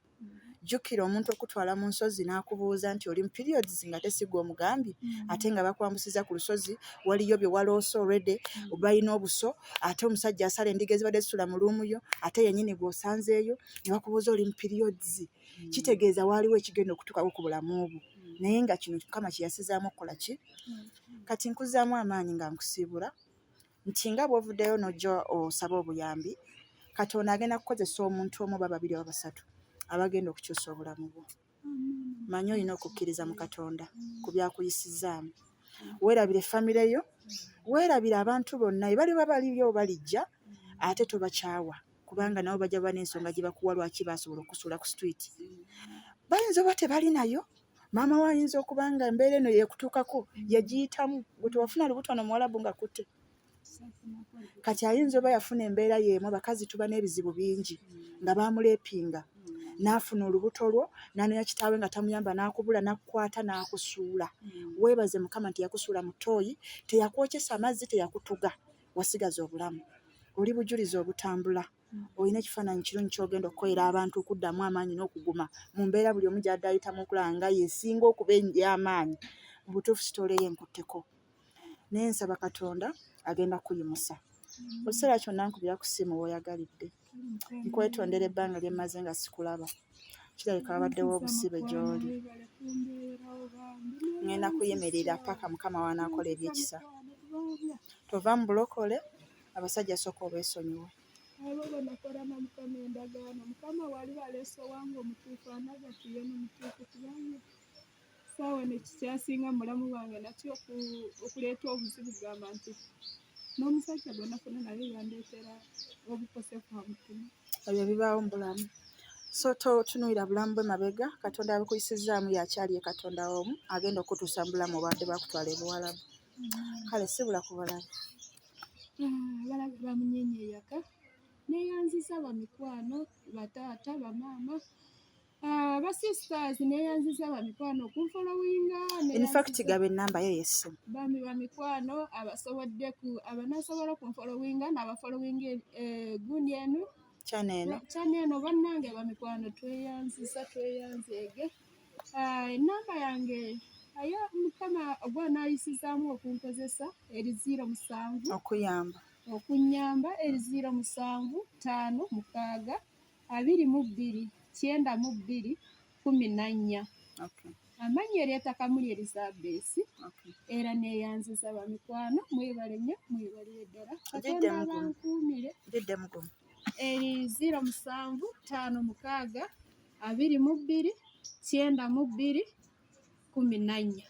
Jjukira, omuntu okutwala mu nsozi n'akubuuza nti oli mu periods, nga tesigwa omugambye, ate nga bakwambusiza ku lusozi, waliyo bye waloose already, balina obuso, ate omusajja asala endiga ezibadde zisula mu room yo, ate yennyini gw'osanzeeyo, ne bakubuuza oli mu periods, kitegeeza waaliwo ekigenda okutuukako ku bulamu bwo. Naye nga kino Mukama kye yasizaamu okukola ki. Kati nkuzaamu amaanyi nga nkusiibula nti nga bw'ovuddeyo n'ojja osaba obuyambi, Katonda agenda kukozesa omuntu omu oba babiri oba basatu abagenda okukyusa obulamu bwo. Manyi olina okukkiriza mu Katonda ku byakuyisizaamu. Weerabire famire yo, weerabire abantu bonna ebaliba baliyo balijja, ate tobakyawa, kubanga nabo bajja baba n'ensonga gye bakuwa lwaki basobola okusuula ku street. Bayinza oba tebali nayo. Maama we ayinza okuba nga embeera eno yekutuukako yagiyitamu. Gwe tewafuna lubuto nomuwalabu nga kutte, kati ayinza oba yafuna embeera y'emu. Abakazi tuba n'ebizibu bingi, nga bamulepinga n'afuna olubuto lwo, n'anoonya kitaawe nga tamuyamba, n'akubula, n'akukwata, n'akusuula. Weebaze Mukama nti yakusuula mu ttooyi, teyakwokyesa amazzi, teyakutuga, wasigaza obulamu. Oli bujulizi obutambula, olina ekifaananyi kirungi ky'ogenda okukolera abantu okuddamu amaanyi n'okuguma mu mbeera buli omu gy'adde ayitamu, okulaba nga yesinga okuba ey'amaanyi. Mu butuufu sitooleyo enkutteko, naye nsaba Katonda agenda kuyimusa. Mu kiseera kyonna nkubira ku ssimu w'oyagalidde. Nkwetondera ebbanga lye mmaze nga sikulaba, kirabika wabaddewo obusibe gy'oli. Ŋŋenda kuyimirira paka Mukama w'anaakola ebyekisa. Tova mu bulokole, abasajja sooka obeesonyiwe. Abo bonakola na Mukama endagaano, Mukama wali baleese owange omutuufu anagatiye nomutuufu, kubanga saawa nekikyasinga mu bulamu bwange nakyo okuleeta obuzibu, gamba nti n'omusajja gwe nafuna naye yandeetera obukosefu ha mutima. Ebyo bibaawo mu bulamu, so totunuulira bulamu bwe mabega. Katonda abukuyisizaamu, yakyali ye Katonda omu agenda okutuusa mu bulamu obadde bakutwala ebuwalabu. Kale sibula ku balabe. Abalabe bamunyenye eyaka, neyanziza bamikwano, bataata, bamaama, basisters, neyanziza bamikwano okunfolowinga. In fact, gaba enamba ye yessimu. Bami bamikwano abasobodde abanasobola okunfolowinga n'abafolowinga gundi eno channel eno. Channel eno, bannange bamikwano, tweyanziza, tweyanzeege. Enamba yange aya Mukama ogwanaayisizaamu okunkozesa eri 07 okuyamba. Okunyamba eri 0756 22 92 14. Amannya eryeta Kamuli Elizabeth. Era neeyanziza bamikwano, mwebale nnyo, mwebalire ddala. Katonda Giddemu gumu. abankuumire. Giddemu gumu. Eri 0756 22 92 14.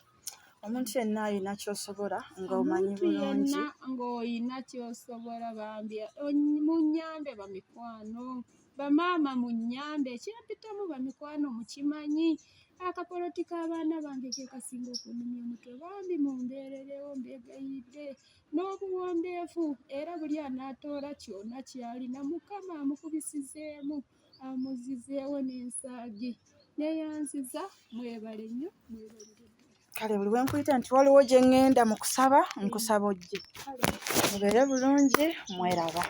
Omuntu yenna alina ky'osobola ng'omanyi Omuntu bulungi. yenna ng'olina ky'osobola, bambi munnyambe bamikwano, bamaama munnyambe, ekyempitamu bamikwano mukimanyi. Akapoloti k'abaana bange ke kasinga okunnumya omutwe. Bambi mumbeererewo, mbeegayidde n'obuwombeefu, era buli anaatoola kyonna ky'alina, Mukama amukubisizeemu, amuzizeewo n'ensaagi. Neeyanziza, mwebale nnyo, mwebalire ddala. Kale buli bwe nkuyita nti waliwo gye ŋŋenda mu kusaba, nkusaba ojje. Mubeere bulungi, mweraba.